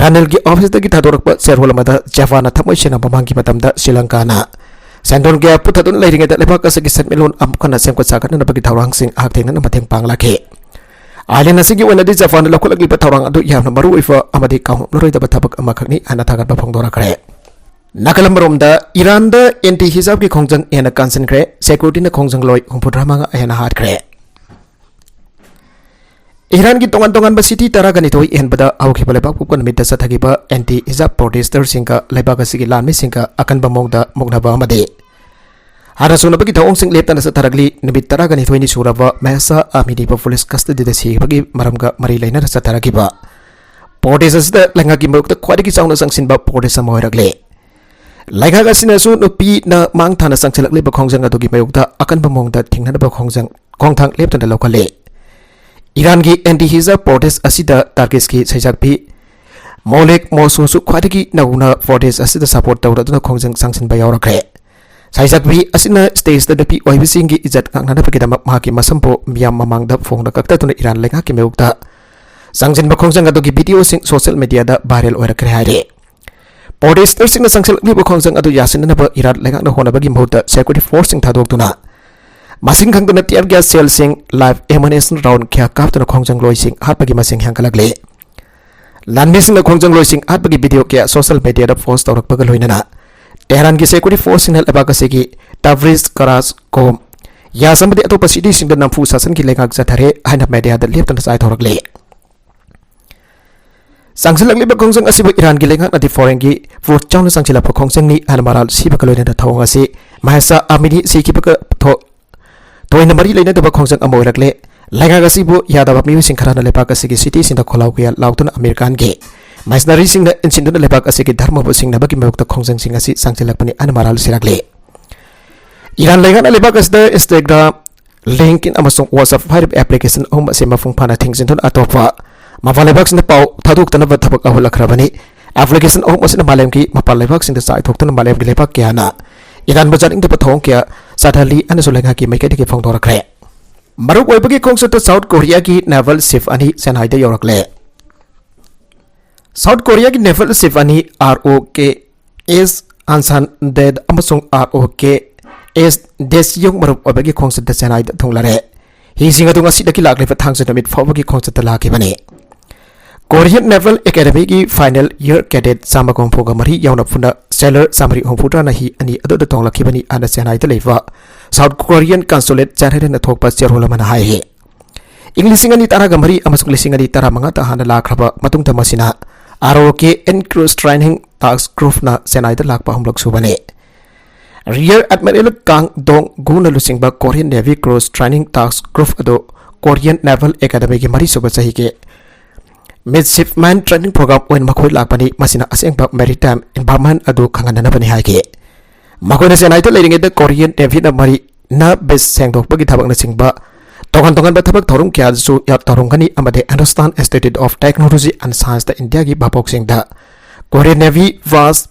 ꯔꯥꯅꯤꯜꯒꯤ ꯑꯣꯐꯤꯁꯇꯒꯤ ꯊꯥꯗꯣꯔꯛꯄ ꯆꯦꯔꯣꯜ ꯑꯃꯗ ꯖꯄꯥꯟꯅ ꯊꯃꯣꯏ ꯁꯦꯡꯅ ꯃꯃꯥꯡꯒꯤ ꯃꯇꯝꯗ ꯁ꯭ꯔꯤ ꯂꯪꯀꯥꯅ ꯁꯦꯟꯗꯣꯡ ꯀꯌꯥ ꯄꯨꯊꯗꯨꯅ ꯂꯩꯔꯤꯉꯩꯗ ꯂꯩꯕꯥꯛ ꯑꯁꯤꯒꯤ ꯁꯦꯟꯃꯤꯠꯂꯣꯟ ꯑꯃꯨꯛ ꯍꯟꯅ ꯁꯦꯝꯒꯠ ꯁꯥꯒꯠꯅꯅꯕꯒꯤ ꯊꯧꯔꯥꯡꯁꯤꯡ ꯍꯛꯊꯦꯡꯅꯅ ꯃꯇꯦꯡ ꯄꯥꯡꯂꯛꯈꯤ꯫ ꯑꯥꯏꯂꯦꯟ ꯑꯁꯤꯒꯤ ꯑꯣꯏꯅꯗꯤ ꯖꯄꯥꯟꯅ ꯂꯧꯈꯠꯂꯛꯂꯤꯕ ꯊꯧꯔꯥꯡ ꯑꯗꯨ ꯌꯥꯝꯅ ꯃꯔꯨꯑꯣꯏꯕ ꯑꯃꯗꯤ ꯀꯥꯎꯉꯝꯂꯔꯣꯏꯗꯕ ꯊꯕꯛ ꯑꯃꯈꯛꯅꯤ ꯍꯥꯏꯅ ꯊꯥꯒꯠꯄ ꯐꯣꯡꯗꯣꯔꯛꯈ꯭ꯔꯦ꯫ ꯅꯥꯀꯜ ꯑꯃꯔꯣꯝꯗ ꯏꯔꯥꯟꯗ ꯑꯦꯟꯇꯤ ꯍꯤꯖꯥꯕꯀꯤ ꯈꯣꯡꯖꯪ ꯍꯦꯟꯅ ꯀꯟꯁꯤꯟꯈ꯭ꯔꯦ꯫ ꯁꯦꯀ꯭ꯌꯨꯔꯤꯇꯤꯅ ꯈꯣꯡꯖꯪꯂꯣꯏ ꯍꯨꯝꯐꯨꯇꯔꯥ ꯃꯉꯥ ꯍꯦꯟꯅ ꯍꯥꯠꯈ꯭ꯔꯦ꯫ ꯏꯔꯥꯟꯒꯤ ꯇꯣꯉꯥꯟ ꯇꯣꯉꯥꯟꯕ ꯁꯤꯇꯤ ꯇꯔꯥꯒ ꯅꯤꯊꯣꯏ ꯍꯦꯟꯕꯗ ꯍꯧꯈꯤꯕ ꯂꯩꯕꯥꯛ ꯄꯣꯛꯄ ꯅꯨꯃꯤꯠꯇ ꯆꯠꯊꯈꯤꯕ ꯑꯦꯟꯇꯤ ꯍꯤꯖꯥꯕ ꯄ꯭ꯔꯣꯇꯦꯁꯇꯔꯁꯤꯡꯒ ꯂꯩꯕꯥꯛ ꯑꯁꯤꯒꯤ ꯂꯥꯟꯃꯤꯁꯤꯡꯒ ꯑꯀꯟꯕ ꯃꯑꯣꯡꯗ ꯃꯨꯛꯅꯕ ꯑꯃꯗꯤ ꯍꯥꯟꯅ ꯁꯨꯅꯕꯒꯤ ꯊꯧꯑꯣꯡꯁꯤꯡ ꯂꯦꯞꯇꯅ ꯆꯠꯊꯔꯛꯂꯤ꯫ ꯅꯨꯃꯤꯠ ꯇꯔꯥꯒ ꯅꯤꯊꯣꯏꯅꯤ ꯁꯨꯔꯕ ꯃꯦꯍꯁꯥ ꯑꯃꯤꯅꯤꯕꯨ ꯄꯨꯂꯤꯁ ꯀꯁꯇꯗꯤꯗ ꯁꯤꯈꯤꯕꯒꯤ ꯃꯔꯝꯒ ꯃꯔꯤ ꯂꯩꯅꯅ ꯆꯠꯊꯔꯛꯈꯤꯕ ꯄ꯭ꯔꯣꯇꯦꯁ ꯑꯁꯤꯗ ꯂꯩꯉꯥꯛꯀꯤ ꯃꯥꯌꯣꯛꯇ ꯈ꯭ꯋꯥꯏꯗꯒꯤ ꯆꯥꯎꯅ ꯆꯪꯁꯤꯟꯕ ꯄ꯭ꯔꯣꯇꯦꯁ ꯑꯃ ꯑꯣꯏꯔꯛꯂꯦ꯫ ꯂꯩꯉꯥꯛ ꯑꯁꯤꯅꯁꯨ ꯅꯨꯄꯤꯅ ꯃꯥꯡ ꯊꯥꯅ ꯆꯪꯁꯤꯜꯂꯛꯂꯤꯕ ꯈꯣꯡꯖꯪ ꯑꯗꯨꯒꯤ ꯃꯥꯌꯣꯛꯇ ꯑꯀꯟꯕ ꯃꯑꯣꯡꯗ ꯊꯤꯡꯅꯅꯕ ꯈꯣꯡꯖꯪ ꯈꯣꯡꯊꯥꯡ ꯂꯦꯞꯇꯅ ꯂꯧꯈꯠꯂꯦ꯫ ꯏꯔꯥꯟꯒꯤ ꯑꯦꯟꯇꯤ ꯍꯤꯖꯥꯕ ꯄ꯭ꯔꯣꯇꯦꯁ ꯑꯁꯤꯗ ꯇꯥꯔꯒꯤꯁꯀꯤ ꯁꯩꯁꯛꯄꯤ ꯃꯣꯂꯦꯛ ꯃꯣꯁꯣꯁꯨ ꯈ꯭ꯋꯥꯏꯗꯒꯤ ꯅꯧꯅ ꯄ꯭ꯔꯣꯇꯦꯁ ꯑꯁꯤꯗ ꯁꯄꯣꯔꯠ ꯇꯧꯔꯗꯨꯅ ꯈꯣꯡꯖꯪ ꯆꯪꯁꯤꯟꯕ ꯌꯥꯎꯔꯛꯈ꯭ꯔꯦ꯫ ꯁꯩꯁꯛꯄꯤ ꯑꯁꯤꯅ ꯁ꯭ꯇꯦꯖꯇ ꯅꯨꯄꯤ ꯑꯣꯏꯕꯁꯤꯡꯒꯤ ꯏꯖꯠ ꯉꯥꯛꯅꯅꯕꯒꯤꯗꯃꯛ ꯃꯍꯥꯛꯀꯤ ꯃꯁꯝꯕꯨ ꯃꯤꯌꯥꯝ ꯃꯃꯥꯡꯗ ꯐꯣꯡꯅ ꯀꯛꯊꯗꯨꯅ ꯏꯔꯥꯟ ꯂꯩꯉꯥꯛꯀꯤ ꯃꯥꯌꯣꯛꯇ ꯆꯪꯁꯤꯟꯕ ꯈꯣꯡꯖꯪ ꯑꯗꯨꯒꯤ ꯚꯤꯗꯤꯑꯣꯁꯤꯡ ꯁꯣꯁꯤꯌꯦꯜ ꯃꯤꯗꯤꯌꯥꯗ ꯚꯥꯏꯔꯦꯜ ꯑꯣꯏꯔꯛꯈ꯭ꯔꯦ ꯍꯥꯏꯔꯤ꯫ ꯄ꯭ꯔꯣꯇꯦꯁꯇꯔꯁꯤꯡꯅ ꯆꯪꯁꯤꯜꯂꯛꯂꯤꯕ ꯈꯣꯡꯖꯪ ꯑꯗꯨ ꯌꯥꯁꯤꯟꯅꯅꯕ ꯏꯔꯥꯟ ꯂꯩꯉꯥꯛꯅ ꯍꯣꯠꯅꯕꯒꯤ ꯃꯍꯨꯠꯇ ꯁꯦꯀ꯭ꯌꯨꯔꯤꯇꯤ ꯐꯣꯔꯁꯁꯤꯡ ꯊꯥꯗꯣꯛꯇꯨꯅ ꯃꯁꯤꯡ ꯈꯪꯗꯅ ꯇꯤꯌꯔ ꯒ꯭ꯌꯥꯁ ꯁꯦꯜꯁꯤꯡ, ꯂꯥꯏꯚ ꯑꯦꯃꯨꯅꯤꯁꯟ ꯔꯥꯎꯟ ꯀꯌꯥ ꯀꯥꯞꯇꯨꯅ ꯈꯣꯡꯖꯪꯂꯣꯏꯁꯤꯡ ꯍꯥꯠꯄꯒꯤ ꯃꯁꯤꯡ ꯍꯦꯟꯒꯠꯂꯛꯂꯤ꯫ ꯂꯥꯟꯃꯤꯁꯤꯡꯅ ꯈꯣꯡꯖꯪꯂꯣꯏꯁꯤꯡ ꯍꯥꯠꯄꯒꯤ ꯚꯤꯗꯤꯑꯣ ꯀꯌꯥ ꯁꯣꯁꯤꯌꯦꯜ ꯃꯤꯗꯤꯌꯥꯗ ꯄꯣꯁ꯭ꯠ ꯇꯧꯔꯛꯄꯒ ꯂꯣꯏꯅꯅ ꯇꯦꯍꯔꯥꯟꯒꯤ ꯁꯦꯀ꯭ꯌꯨꯔꯤꯇꯤ ꯐꯣꯔꯁꯁꯤꯡꯅ ꯂꯩꯕꯥꯛ ꯑꯁꯤꯒꯤ ꯇꯥꯕ꯭ꯔꯤꯖ, ꯀꯔꯥꯖ, ꯀꯣꯝ, ꯌꯥꯁ ꯑꯃꯗꯤ ꯑꯇꯣꯞꯄ ꯁꯤꯇꯤꯁꯤꯡꯗ ꯅꯝꯐꯨ ꯁꯥꯁꯟꯒꯤ ꯂꯩꯉꯥꯛ ꯆꯠꯊꯔꯦ ꯍꯥꯏꯅ ꯃꯤꯗꯤꯌꯥꯗ ꯂꯦꯞꯇꯅ ꯆꯥꯏꯊꯣꯔꯛꯂꯤ꯫ ꯆꯪꯁꯤꯜꯂꯛꯂꯤꯕ ꯈꯣꯡꯖꯪ ꯑꯁꯤꯕꯨ ꯏꯔꯥꯟꯒꯤ ꯂꯩꯉꯥꯛꯅꯗꯤ ꯐꯣꯔꯦꯟꯒꯤ ꯐꯣꯔꯁ ꯆꯥꯎꯅ ꯆꯪꯁꯤꯜꯂꯛꯄ ꯈꯣꯡꯖꯪꯅꯤ ꯍꯥꯏꯅ ꯃꯔꯥꯜ ꯁꯤꯕꯒ ꯂꯣꯏꯅꯅ ꯊꯧꯑꯣꯡ ꯑꯁꯤ ꯃꯍꯦꯁꯥ ꯑꯃꯤꯅꯤ ꯁꯤꯈꯤꯕꯒ ꯊꯣ-, ꯇꯣꯏꯅ ꯃꯔꯤ ꯂꯩꯅꯗꯕ ꯈꯣꯡꯖꯪ ꯑꯃ ꯑꯣꯏꯔꯛꯂꯦ꯫ ꯂꯩꯉꯥꯛ ꯑꯁꯤꯕꯨ ꯌꯥꯗꯕ ꯃꯤꯑꯣꯏꯁꯤꯡ ꯈꯔꯅ ꯂꯩꯕꯥꯛ ꯑꯁꯤꯒꯤ ꯁꯤꯇꯤꯁꯤꯡꯗ ꯈꯣꯜꯂꯥꯎ ꯀꯌꯥ ꯂꯥꯎꯗꯨꯅ ꯑꯃꯦꯔꯤꯀꯥꯟꯒꯤ ꯃꯤꯁꯅꯔꯤꯁꯤꯡꯅ ꯏꯟꯁꯤꯟꯗꯨꯅ ꯂꯩꯕꯥꯛ ꯑꯁꯤꯒꯤ ꯙꯔꯃꯕꯨ ꯁꯤꯡꯅꯕꯒꯤ ꯃꯥꯌꯣꯛꯇ ꯈꯣꯡꯖꯪꯁꯤꯡ ꯑꯁꯤ ꯆꯪꯁꯤꯜꯂꯛꯄꯅꯤ ꯑꯅ ꯃꯔꯥꯜ ꯁꯤꯔꯛꯂꯤ꯫ ꯏꯔꯥꯟ ꯂꯩꯉꯥꯛꯅ ꯂꯩꯕꯥꯛ ꯑꯁꯤꯗ Instagram, LinkedIn ꯑꯃꯁꯨꯡ WhatsApp ꯍꯥꯏꯔꯤꯕ application ꯑꯍꯨꯝ ꯑꯁꯤ ꯃꯄꯨꯡ ꯐꯥꯅ ꯊꯤꯡꯖꯤꯟꯗꯨꯅ ꯑꯇꯣꯞꯄ ꯃꯄꯥꯟ ꯂꯩꯕꯥꯛꯁꯤꯡꯗ ꯄꯥꯎ ꯊꯥꯗꯣꯛꯇꯅꯕ ꯊꯕꯛ ꯍꯧꯔꯛꯈ꯭ꯔꯕꯅꯤ꯫ Application ꯑꯍꯨꯝ ꯑꯁꯤꯅ ꯃꯥꯂꯦꯝꯒꯤ ꯃꯄꯥꯟ ꯂꯩꯕꯥꯛꯁꯤꯡꯗ ꯆꯥꯏꯊꯣꯛꯇꯨꯅ ꯃꯥꯂꯦꯝꯒꯤ ꯂꯩꯕꯥꯛ ꯀꯌꯥꯅ ꯏꯔꯥꯟꯕꯨ ꯆꯥꯅꯤꯡꯗꯕ ꯊꯧꯑꯣꯡ ꯀꯌꯥ ꯆꯠꯊꯍꯜꯂꯤ ꯑꯅꯁꯨ ꯂꯩꯉꯥꯛꯀꯤ ꯃꯥꯏꯀꯩꯗꯒꯤ ꯐꯣꯡꯗꯣꯔꯛꯈ꯭ꯔꯦ꯫ ꯃꯔꯨ ꯑꯣꯏꯕꯒꯤ ꯈꯣꯡꯆꯠꯇ ꯁꯥꯎꯠ ꯀꯣꯔꯤꯌꯥꯒꯤ naval ship ꯑꯅꯤ ꯆꯦꯟꯅꯥꯏꯗ ꯌꯧꯔꯛꯂꯦ꯫ ꯁꯥꯎꯠ ꯀꯣꯔꯤꯌꯥꯒꯤ naval ship ꯑꯅꯤ ROKS Ansan Ded ꯑꯃꯁꯨꯡ ROKS Daejeon ꯃꯔꯨꯞ ꯑꯣꯏꯕꯒꯤ ꯈꯣꯡꯆꯠꯇ ꯆꯦꯟꯅꯥꯏꯗ ꯊꯨꯡꯂꯔꯦ꯫ ꯍꯤꯁꯤꯡ ꯑꯗꯨ ꯉꯁꯤꯗꯒꯤ ꯂꯥꯛꯂꯤꯕ ꯊꯥꯡꯖ ꯅꯨꯃꯤꯠ ꯐꯥꯎꯕꯒꯤ ꯈꯣꯡꯆꯠꯇ ꯂꯥꯛꯈꯤꯕꯅꯤ꯫ Korean Naval Academyꯒꯤ final year cadet ꯆꯥꯝꯃꯒ ꯍꯨꯝꯐꯨꯒ ꯃꯔꯤ ꯌꯥꯎꯅ ꯄꯨꯟꯅ sailor ꯆꯥꯃꯔꯤ ꯍꯨꯝꯐꯨꯇꯔꯥꯅ ꯍꯤ ꯑꯅꯤ ꯑꯗꯨꯗ ꯇꯣꯡꯂꯛꯈꯤꯕꯅꯤ ꯍꯥꯏꯅ ꯆꯦꯟꯅꯥꯏꯗ ꯂꯩꯕ South Korean consulate generalꯅ ꯊꯣꯛꯄ ꯆꯦꯔꯣꯜ ꯑꯃꯅ ꯍꯥꯏꯔꯤ꯫ ꯏꯪ ꯂꯤꯁꯤꯡ ꯑꯅꯤ ꯇꯔꯥꯒ ꯃꯔꯤ ꯑꯃꯁꯨꯡ ꯂꯤꯁꯤꯡ ꯑꯅꯤ ꯇꯔꯥꯃꯉꯥꯗ ꯍꯥꯟꯅ ꯂꯥꯛꯈ꯭ꯔꯕ ꯃꯇꯨꯡꯗ ꯃꯁꯤꯅ ROKN Cruise Training Task Groupꯅ ꯆꯦꯟꯅꯥꯏꯗ ꯂꯥꯛꯄ ꯑꯍꯨꯝꯂꯛ ꯁꯨꯕꯅꯤ꯫ Rear Admiral Kang Dong Guꯅ ꯂꯨꯆꯤꯡꯕ Korean Navy Cruise Training Task Group ꯑꯗꯨ Korean Naval Academyꯒꯤ ꯃꯔꯤꯁꯨꯕ ꯆꯍꯤꯒꯤ Midshipman Training Program ꯑꯣꯏꯅ ꯃꯈꯣꯏ ꯂꯥꯛꯄꯅꯤ, ꯃꯁꯤꯅ ꯑꯁꯦꯡꯕ maritime environment ꯑꯗꯨ ꯈꯪꯍꯟꯅꯅꯕꯅꯤ ꯍꯥꯏꯈꯤ꯫ ꯃꯈꯣꯏꯅ ꯆꯦꯟꯅꯥꯏꯗ ꯂꯩꯔꯤꯉꯩꯗ Korean Navyꯅ ꯃꯔꯤꯅ beach ꯁꯦꯡꯗꯣꯛꯄꯒꯤ ꯊꯕꯛꯅꯆꯤꯡꯕ ꯇꯣꯉꯥꯟ ꯇꯣꯉꯥꯟꯕ ꯊꯕꯛ ꯊꯧꯔꯝ ꯀꯌꯥꯗꯁꯨ ꯌꯥ-, ꯇꯧꯔꯝꯒꯅꯤ ꯑꯃꯗꯤ Hindustan Institute of Technology and Scienceꯇ ꯏꯟꯗꯤꯌꯥꯒꯤ ꯚꯥꯕꯣꯛꯁꯤꯡꯗ Korean Navy vast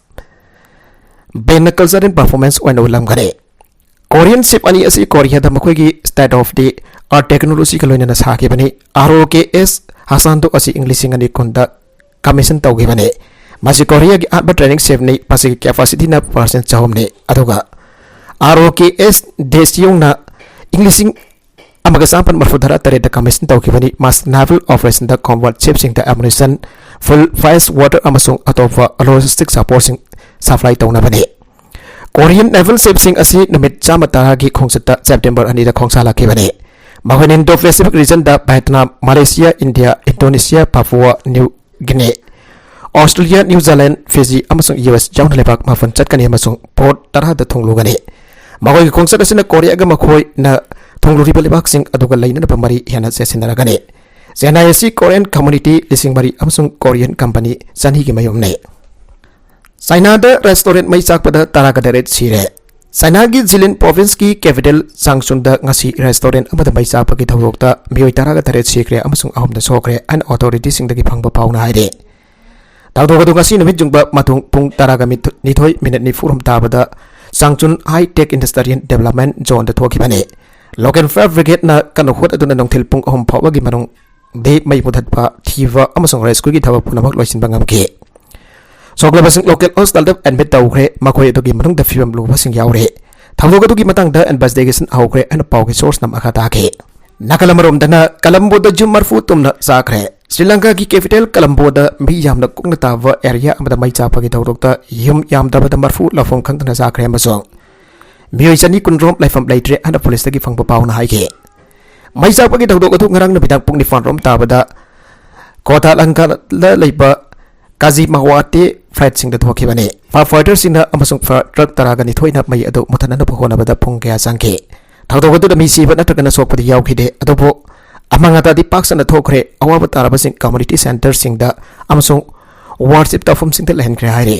ꯕꯦꯟꯅ cultural performance ꯑꯣꯏꯅ ꯎꯠꯂꯝꯒꯅꯤ꯫ Korean ship ꯑꯅꯤ ꯑꯁꯤ ꯀꯣꯔꯤꯌꯥꯗ ꯃꯈꯣꯏꯒꯤ state of the art technologyꯒ ꯂꯣꯏꯅꯅ ꯁꯥꯈꯤꯕꯅꯤ꯫ ROKS Hasanto ꯑꯁꯤ ꯏꯪ ꯂꯤꯁꯤꯡ ꯑꯅꯤ ꯀꯨꯟꯗ commission ꯇꯧꯈꯤꯕꯅꯤ꯫ ꯃꯁꯤ ꯀꯣꯔꯤꯌꯥꯒꯤ ꯑꯍꯥꯟꯕ training shipꯅꯤ꯫ ꯃꯁꯤꯒꯤ capacityꯅ percent ꯆꯍꯨꯝꯅꯤ꯫ ꯑꯗꯨꯒ ROKS Daejeonꯅ ꯏꯪ ꯂꯤꯁꯤꯡ ꯑꯃꯒ ꯆꯥꯃꯥꯄꯟ ꯃꯔꯤꯐꯨꯇꯔꯥ ꯇꯔꯦꯠꯇ commission ꯇꯧꯈꯤꯕꯅꯤ꯫ ꯃꯁꯤ naval operationꯗ combat shipꯁꯤꯡꯗ ammunition, fuel, fast water ꯑꯃꯁꯨꯡ ꯑꯇꯣꯞꯄ logistic supportꯁꯤꯡ supply ꯇꯧꯅꯕꯅꯤ꯫ Korean naval shipꯁꯤꯡ ꯑꯁꯤ ꯅꯨꯃꯤꯠ ꯆꯥꯝꯃ ꯇꯔꯥꯒꯤ ꯈꯣꯡꯆꯠꯇ September ꯑꯅꯤꯗ ꯈꯣꯡꯁꯥꯜꯂꯛꯈꯤꯕꯅꯤ꯫ ꯃꯈꯣꯏꯅ Indo-Pacific regionꯗ Vietnam, Malaysia, India, Indonesia, Papua New Guinea, Australia, New Zealand, Fiji ꯑꯃꯁꯨꯡ US ꯌꯥꯎꯅ ꯂꯩꯕꯥꯛ ꯃꯥꯄꯟ ꯆꯠꯀꯅꯤ ꯑꯃꯁꯨꯡ port ꯇꯔꯥꯗ ꯊꯨꯡꯂꯨꯒꯅꯤ꯫ ꯃꯈꯣꯏꯒꯤ ꯈꯣꯡꯆꯠ ꯑꯁꯤꯅ ꯀꯣꯔꯤꯌꯥꯒ ꯃꯈꯣꯏꯅ ꯊꯨꯡꯂꯨꯔꯤꯕ ꯂꯩꯕꯥꯛꯁꯤꯡ ꯑꯗꯨꯒ ꯂꯩꯅꯅꯕ ꯃꯔꯤ ꯍꯦꯟꯅ ꯆꯦꯠꯁꯤꯟꯅꯔꯒꯅꯤ꯫ ꯆꯦꯟꯅꯥꯏ ꯑꯁꯤ ꯀꯣꯔꯤꯌꯟ ꯀꯝꯃ꯭ꯌꯨꯅꯤꯇꯤ ꯂꯤꯁꯤꯡ ꯃꯔꯤ ꯑꯃꯁꯨꯡ ꯀꯣꯔꯤꯌꯟ ꯀꯝꯄꯅꯤ ꯆꯅꯤꯒꯤ ꯃꯌꯨꯝꯅꯤ꯫ ꯆꯥꯏꯅꯥꯗ ꯔꯦꯁꯇꯣꯔꯦꯟꯠ ꯃꯩ ꯆꯥꯛꯄꯗ ꯇꯔꯥꯒ ꯇꯔꯦꯠ ꯁꯤꯔꯦ꯫ ꯆꯥꯏꯅꯥꯒꯤ ꯖꯤꯂꯤꯟ ꯄ꯭ꯔꯣꯚꯤꯟꯁꯀꯤ ꯀꯦꯄꯤꯇꯦꯜ ꯆꯥꯡꯆꯨꯟꯗ ꯉꯁꯤ ꯔꯦꯁꯇꯣꯔꯦꯟꯠ ꯑꯃꯗ ꯃꯩ ꯆꯥꯛꯄꯒꯤ ꯊꯧꯗꯣꯛꯇ ꯃꯤꯑꯣꯏ ꯇꯔꯥꯒ ꯇꯔꯦꯠ ꯁꯤꯈ꯭ꯔꯦ ꯑꯃꯁꯨꯡ ꯑꯍꯨꯝꯗ ꯁꯣꯛꯈ꯭ꯔꯦ ꯍꯥꯏꯅ ꯑꯣꯊꯣꯔꯤꯇꯤꯁꯤꯡꯗꯒꯤ ꯐꯪꯕ ꯄꯥꯎꯅ ꯍꯥꯏꯔꯤ꯫ ꯊꯧꯗꯣꯛ ꯑꯗꯨ ꯉꯁꯤ ꯅꯨꯃꯤꯠ ꯌꯨꯡꯕ ꯃꯊꯣꯡ ꯄꯨꯡ ꯇꯔꯥꯒ ꯅꯤꯊꯣꯏ ꯃꯤꯅꯤꯠ ꯅꯤꯐꯨ ꯍꯨꯝ ꯇꯥꯕꯗ ꯆꯥꯡꯆꯨꯟ ꯍꯥꯏ ꯇꯦꯛ ꯏꯟꯗꯁꯇ꯭ꯔꯤꯌꯦꯜ ꯗꯤꯕꯦꯂꯞꯃꯦꯟꯠ ꯖꯣꯟꯗ ꯊꯣꯛꯈꯤꯕꯅꯤ꯫ ꯂꯣꯀꯦꯜ ꯐꯥꯌꯔ ꯕ꯭ꯔꯤꯒꯦꯗꯅ ꯀꯟꯅ ꯍꯣꯠꯅꯗꯨꯅ ꯅꯨꯡꯊꯤꯜ ꯄꯨꯡ ꯑꯍꯨꯝ ꯐꯥꯎꯕꯒꯤ ꯃꯅꯨꯡꯗ ꯃꯩ ꯃꯨꯊꯠꯄ, ꯊꯤꯕ ꯑꯃꯁꯨꯡ ꯔꯦꯁꯀ꯭ꯌꯨꯒꯤ ꯊꯕꯛ ꯄꯨꯝꯅꯃꯛ ꯂꯣꯏꯁꯤꯟꯕ ꯉꯝꯈꯤ꯫ ꯁꯣꯛꯂꯕꯁꯤꯡ ꯂꯣꯀꯦꯜ ꯍꯣꯁꯄꯤꯇꯥꯜꯗ ꯑꯦꯗꯃꯤꯠ ꯇꯧꯈ꯭ꯔꯦ꯫ ꯃꯈꯣꯏ ꯑꯗꯨꯒꯤ ꯃꯅꯨꯡꯗ ꯐꯤꯕꯝ ꯂꯨꯕꯁꯤꯡ ꯌꯥꯎꯔꯤ꯫ ꯊꯧꯗꯣꯛ ꯑꯗꯨꯒꯤ ꯃꯇꯥꯡꯗ ꯏꯟꯚꯦꯁꯇꯤꯒꯦꯁꯟ ꯍꯧꯈ꯭ꯔꯦ ꯍꯥꯏꯅ ꯄꯥꯎꯒꯤ ꯁꯣꯔꯁꯅ ꯃꯈꯥ ꯇꯥꯈꯤ꯫ ꯅꯥꯀꯜ ꯑꯃꯔꯣꯝꯗꯅ ꯀꯂꯝꯕꯣꯗ ꯌꯨꯝ ꯃꯔꯐꯨ ꯇꯨꯝꯅ ꯆꯥꯈ꯭ꯔꯦ꯫ ꯁ꯭ꯔꯤ ꯂꯪꯀꯥꯒꯤ ꯀꯦꯄꯤꯇꯦꯜ ꯀꯂꯝꯕꯣꯗ ꯃꯤ ꯌꯥꯝꯅ ꯀꯨꯡꯅ ꯇꯥꯕ ꯑꯦꯔꯤꯌꯥ ꯑꯃꯗ ꯃꯩ ꯆꯥꯛꯄꯒꯤ ꯊꯧꯗꯣꯛꯇ ꯌꯨꯝ ꯌꯥꯝꯗ꯭ꯔꯕꯗ ꯃꯔꯐꯨ ꯂꯥꯛꯐꯝ ꯈꯪꯗꯅ ꯆꯥꯈ꯭ꯔꯦ ꯑꯃꯁꯨꯡ ꯃꯤꯑꯣꯏ ꯆꯅꯤ ꯀꯨꯟꯔꯣꯝ ꯂꯩꯐꯝ ꯂꯩꯇ꯭ꯔꯦ ꯍꯥꯏꯅ ꯄꯨꯂꯤꯁꯇꯒꯤ ꯐꯪꯕ ꯄꯥꯎꯅ ꯍꯥꯏꯈꯤ꯫ ꯃꯩ ꯆꯥꯛꯄꯒꯤ ꯊꯧꯗꯣꯛ ꯑꯗꯨ ꯉꯔꯥꯡ ꯅꯨꯃꯤꯗꯥꯡ ꯄꯨꯡ ꯅꯤꯄꯥꯟ ꯔꯣꯝ ꯇꯥꯕꯗ ꯀꯣꯇꯥꯂꯪꯀꯥꯗ ꯂꯩꯕ ꯀꯥꯖꯤꯃꯥꯋꯥꯇꯦ ꯐ꯭ꯂꯥꯏꯠꯁꯤꯡꯗ ꯊꯣꯛꯈꯤꯕꯅꯤ꯫ ꯐꯥꯌꯔ ꯐꯥꯏꯇꯔꯁꯤꯡꯅ ꯑꯃꯁꯨꯡ ꯐꯥꯌꯔ ꯇ꯭ꯔꯛ ꯇꯔꯥꯒ ꯅꯤꯊꯣꯏꯅ ꯃꯩ ꯑꯗꯨ ꯃꯨꯊꯠꯅꯅꯕ ꯍꯣꯠꯅꯕꯗ ꯄꯨꯡ ꯀꯌꯥ ꯆꯪꯈꯤ꯫ ꯊꯧꯗꯣꯛ ꯑꯗꯨꯗ ꯃꯤ ꯁꯤꯕ ꯅꯠꯇ꯭ꯔꯒꯅ ꯁꯣꯛꯄꯗꯤ ꯌꯥꯎꯈꯤꯗꯦ, ꯑꯗꯨꯕꯨ ꯑꯃꯥꯡ ꯑꯇꯥꯗꯤ ꯄꯥꯛ ꯁꯟꯅ ꯊꯣꯛꯈ꯭ꯔꯦ꯫ ꯑꯋꯥꯕ ꯇꯥꯔꯕꯁꯤꯡ ꯀꯝꯃ꯭ꯌꯨꯅꯤꯇꯤ ꯁꯦꯟꯇꯔꯁꯤꯡꯗ ꯑꯃꯁꯨꯡ ꯋꯥꯔꯁꯤꯞ ꯇꯧꯐꯝꯁꯤꯡꯗ ꯂꯩꯍꯟꯈ꯭ꯔꯦ ꯍꯥꯏꯔꯤ꯫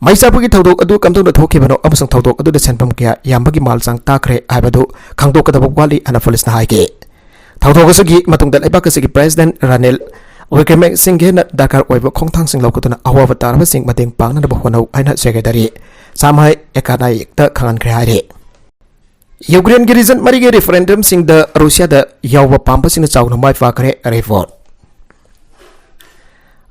ꯃꯩ ꯆꯥꯛꯄꯒꯤ ꯊꯧꯗꯣꯛ ꯑꯗꯨ ꯀꯝꯗꯧꯅ ꯊꯣꯛꯈꯤꯕꯅꯣ ꯑꯃꯁꯨꯡ ꯊꯧꯗꯣꯛ ꯑꯗꯨꯗ ꯁꯦꯟꯐꯝ ꯀꯌꯥ ꯌꯥꯝꯕꯒꯤ ꯃꯥꯜ ꯆꯥꯡ ꯇꯥꯈ꯭ꯔꯦ ꯍꯥꯏꯕꯗꯨ ꯈꯪꯗꯣꯛꯀꯗꯕ ꯋꯥꯠꯂꯤ ꯍꯥꯏꯅ ꯄꯨꯂꯤꯁꯅ ꯍꯥꯏꯈꯤ꯫ ꯊꯧꯗꯣꯛ ꯑꯁꯤꯒꯤ ꯃꯇꯨꯡꯗ ꯂꯩꯕꯥꯛ ꯑꯁꯤꯒꯤ ꯄ꯭ꯔꯦꯁꯤꯗꯦꯟꯠ ꯔꯥꯅꯤꯜ ꯋꯤꯀ꯭ꯔꯦꯃꯁꯤꯡꯘꯦꯅ ꯗꯔꯀꯥꯔ ꯑꯣꯏꯕ ꯈꯣꯡꯊꯥꯡꯁꯤꯡ ꯂꯧꯈꯠꯇꯨꯅ ꯑꯋꯥꯕ ꯇꯥꯔꯕꯁꯤꯡ ꯃꯇꯦꯡ ꯄꯥꯡꯅꯅꯕ ꯍꯣꯠꯅꯧ ꯍꯥꯏꯅ ꯁꯦꯀ꯭ꯔꯦꯇꯔꯤ ꯁꯥꯃꯥꯏ ꯑꯦꯀꯥꯅꯥꯏꯛꯇ ꯈꯪꯍꯟꯈ꯭ꯔꯦ ꯍꯥꯏꯔꯤ꯫ ꯌꯨꯀ꯭ꯔꯦꯟꯒꯤ ꯔꯤꯖꯟ ꯃꯔꯤꯒꯤ ꯔꯦꯐꯔꯦꯟꯗꯝꯁꯤꯡꯗ ꯔꯨꯁꯤꯌꯥꯗ ꯌꯥꯎꯕ ꯄꯥꯝꯕꯁꯤꯡꯅ ꯆꯥꯎꯅ ꯃꯥꯏ ꯄꯥꯛꯈ꯭ꯔꯦ꯫ ꯔꯤꯄꯣꯔꯠ꯫